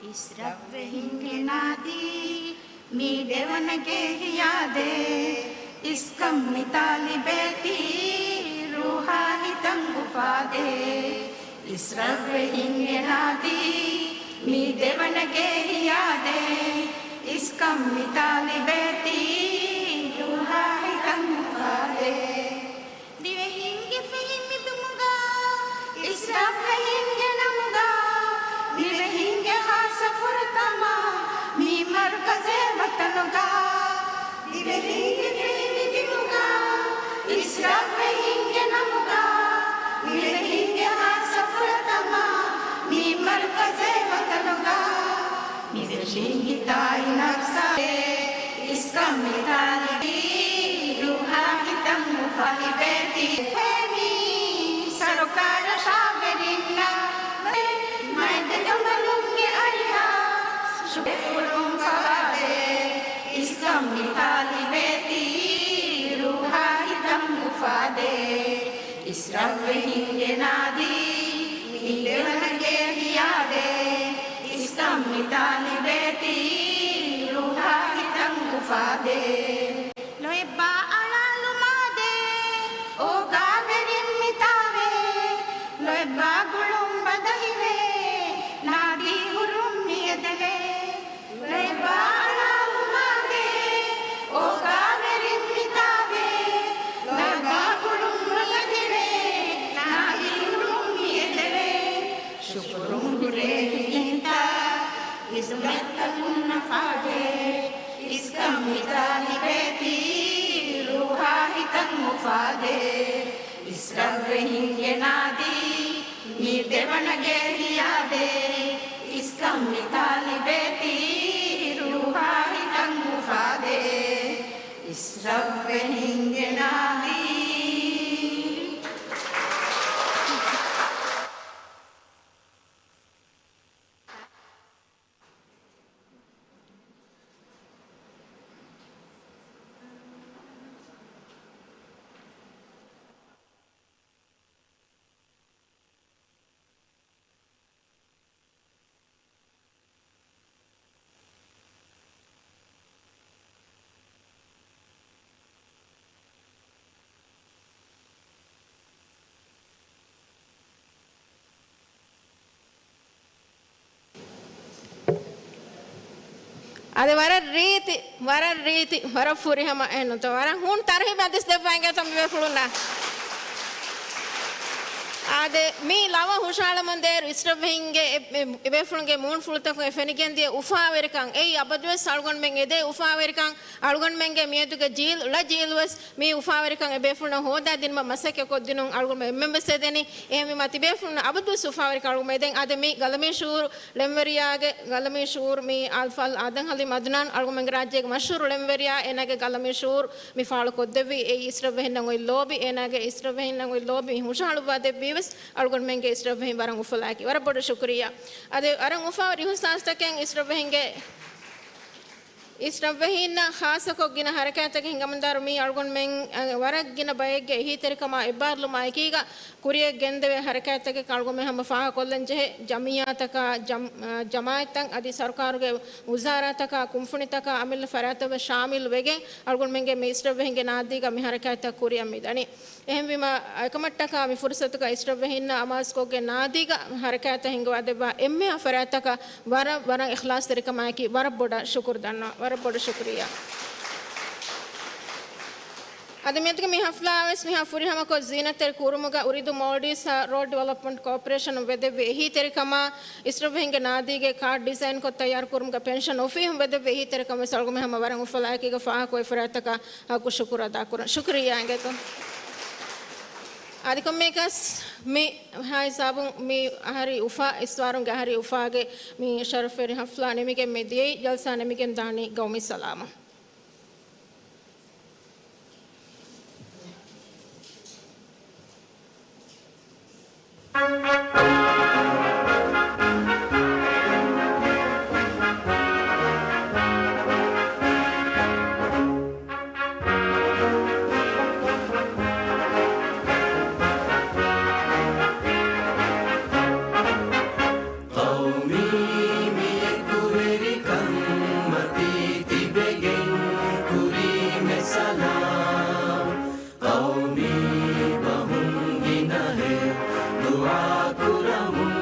އިސްރަށްވެހިންގެ ނާދީ، މީ ދެވަނަ ގޭ ހިޔާދޭ، އިސްކަން މި ތާލިބޭތީ، ރޫހާ ހިތަށް އުފާދޭ. އިސްރަށްވެހިންގެ ނާދީ، މީ ދެވަނަ ގޭ ހިޔާދޭ، އިސްކަން މި ތާލިބޭތީ، ރޫހާ ހިތަށް އުފާދޭ. ދިވެހިންގެ ފެހި މި ބިމުގަ، އިސްރަށްވެހިންގެ ނަމުގަ، ދިވެހިންގެ ހާއްސަ ފުރަތަމަ، މި މަރުކަޒެއް ވަތަނުގަ. ދިވެހިންގެ ފެހި މި ބިމުގަ، އިސްރަށްވެހިންގެ ނަމުގަ، ދިވެހިންގެ ހާއްސަ ފުރަތަމަ، މި މަރުކަޒެއް ވަތަނުގަ. މި ދިވެހިން ހިތާއި ނަފްސާ، އިސްކަން މި ތާލިބީ، ރޫހާ ހިތަށް އުފާލިބޭތީ. ހޭ މީ ސަރުކާރަށާ ވެރިންނަށް، މައިގަ ދަމަލުންގެ އަރިހަށް، ޝުކުރު ފަވާދޭ. އިސްކަން މި ތާލިބޭތީ، ރޫހާ ހިތަށް އުފާދޭ. އިސްރަށްވެހިންގެ ނާދީ، މީ ދެވަނަ ގޭ ހިޔާދޭ. އިސްކަން މި ތާލިބޭތީ، ރޫހާ ހިތަށް އުފާދޭ. ލޮއެއްބާ އަޅާލުމާދޭ، އޯގާވެރިން މިތާވޭ. ލޮއެއްބާ ގުޅުން ބަދަހިވޭ، ނާދީ ހުރުން މިއެދެވޭ. އިސް މައްތަކުން ނަފާދޭ، އިސްކަން މިތާ ލިބޭތީ، ރޫހާ ހިތަށް އުފާދޭ. އިސްރަށްވެހިންގެ ނާދީ، މީ ދެވަނަ ގޭ ހިޔާދޭ. އިސްކަން މިތާ ލިބޭތީ، ރޫހާ ހިތަށް އުފާދޭ. އިސްރަށްވެހިންގެ ނާދީ. އާދެ، ވަރަށް ރީތި، ވަރަށް ރީތި، ވަރަށް ފުރިހަމަ އެހެންނުތޯ. ވަރަށް ހޫނު ތަރުހީބެއް އަދިސް ދެއްވާ އިނގޭތޯ މި ބޭފުޅުންނަށް. އާދެ، މި ލަވަ ހުށަހަޅަމުން ދޭއިރު އިސްރަށްވެހިންގެ އެ، އެ، އެބޭފުޅުންގެ މޫނުފުޅުތަކުން އެ ފެނިގެންދިޔަ އުފާވެރިކަން، އެއީ އަބަދުވެސް އަޅުގަނޑުމެން އެދޭ އުފާވެރިކަން، އަޅުގަނޑުމެންގެ މިއަދުގެ ޖީލު، ޅަ ޖީލުވެސް މި އުފާވެރިކަން އެބޭފުޅުންނަށް ހޯދާދިނުމަށް މަސައްކަތް ކޮށްދިނުން އަޅުގަނޑުމެން އެންމެންވެސް އެދެނީ. އެހެންވީމާ ތިބޭފުޅުންނަށް އަބަދުވެސް އުފާވެރިކަން އަޅުގަނޑުމެން އެދެން. އާދެ، މި ގަލަމީޝޫރު ޅެންވެރިޔާގެ، ގަލަމީޝޫރު މި އަލްފާޟިލް އާދަމް ޙަލީމް އަދުނާން އަޅުގަނޑުމެންގެ ރާއްޖޭގެ މަޝްހޫރު ޅެންވެރިޔާ، އޭނާގެ ގަލަމީޝޫރު މި ފާޅުކޮށްދެއްވީ. އެއީ އިސްރަށްވެހިންނަށް އޮތް ލޯބި، އޭނާގެ އިސްރަށްވެހިންނަށް އޮތް ލޯބި މި ހުށަހަޅުއްވާ ދެއްވީވެސް އަޅުގަނޑުމެންގެ އިސްރަށްވެހިން ވަރަށް އުފަލާއެކީ. ވަރަށް ބޮޑަށް ޝުކުރިއްޔާ. އަދި ވަރަށް އުފާވެރި އިހުސާސްތަކެއް އިސްރަށްވެހިންގެ އިސްރަށްވެހީންނަށް ޚާއްޞަކޮށް ގިނަ ހަރަކާތްތަކެއް ހިނގަމުންދާއިރު މީ އަޅުގަނޑުމެން، އަ، ވަރަށް ގިނަ ބައެއްގެ އެހީތެރިކަމާ އެއްބާރުލުމާ އެކީގަ ކުރިޔަށް ގެންދެވޭ ހަރަކާތްތަކެއް އަޅުގަނޑުމެން ހަމަ ފާހަގަކޮށްލަން ޖެހޭ. ޖަމިއްޔާތަކާ، ޖަމް-، އަ، ޖަމާއަތްތައް އަދި ސަރުކާރުގެ ވުޒާރާތަކާ، ކުންފުނިތަކާ، އަމިއްލަ ފަރާތްތައް ވެސް ޝާމިލް ވެގެން އަޅުގަނޑުމެންގެ މި އިސްރަށްވެހިންގެ ނާދީގަ މި ހަރަކާތްތައް ކުރިޔަށް މި ދަނީ. އެހެންވީމާ، އެކަމަށްޓަކާ މި ފުރުސަތުގަ އިސްރަށްވެހީންނާ އަމާޒުކޮށްގެން ނާދީގަ ހަރަކާތްތައް ހިންގަވާ ދެއްވާ އެންމެހާ ފަރާތްތަކަށް ވަރަށް، ވަރަށް އިޚްލާޞްތެރިކަމާއެކީ ވަރަށް ބޮޑަށް ޝުކުރު ދަންނަވަން. ވަރަށް ބޮޑަށް ޝުކުރިއްޔާ. އަދި މިއަދުގެ މި ހަފްލާ ވެސް މިހާ ފުރިހަމަކޮށް ޒީނަތްތެރި ކުރުމުގަ އުރިދޫ މޯލްޑިވްސްއާ ރޯޑް ޑިވެލޮޕްމަންޓް ކޯޕަރޭޝަނުން ވެދެއްވި އެހީތެރިކަމާ އިސްރަށްވެހިންގެ ނާދީގެ ކާޑް ޑިޒައިންކޮށް ތައްޔާރުކުރުމުގަ ޕެންޝަން އޮފީހުން ވެދެއްވި އެހީތެރިކަމަށް ވެސް އަޅުގަނޑުމެން ހަމަ ވަރަށް އުފަލާއެކީގަ ފާހަގަކޮށް އެފަރާތްތަކަށް ހައްގު ޝުކުރު އަދާކުރަން. ޝުކުރިއްޔާ އިނގޭތޯ. އަދި ކޮންމެއަކަސް މި ހާ ހިސާބުން މި އަހަރީ އުފާ، އިސްވާރުންގެ އަހަރީ އުފާގެ މި ޝަރަފްވެރި ހަފްލާ ނިމިގެން މި ދިޔައީ. ޖަލްސާ ނިމިގެން ދާނީ ގައުމީ ސަލާމަށް. ޤައުމީ މި އެކުވެރިކަން މަތީ ތިބެގެން ކުރީމެ ސަލާމް. ޤައުމީ ބަހުން ގިނަހެޔޮ ދުޢާ ކުރަމުން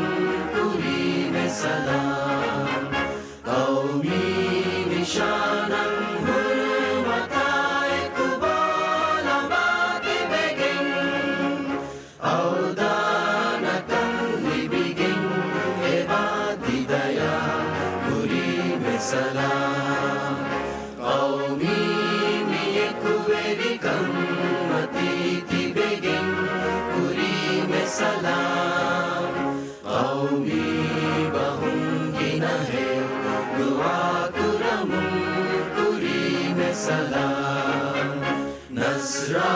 ކުރީމެ ސަލާމް. ޤައުމީ ނިޝާނަށް ހުރުމަތާ އެކުބާ ލަނބާ ތިބެގެން، އަވްދާނަކަން ލިބިގެން އެބާ ތިދަޔާ ކުރީމެ ސަލާމް. ޤައުމީ މި އެކުވެރިކަން މަތީ ތިބެގެން ކުރީމެ ސަލާމް. ޤައުމީ ބަހުން ގިނަހެޔޮ ދުޢާ ކުރަމުން ކުރީމެ ސަލާމް. ނަޞްރާ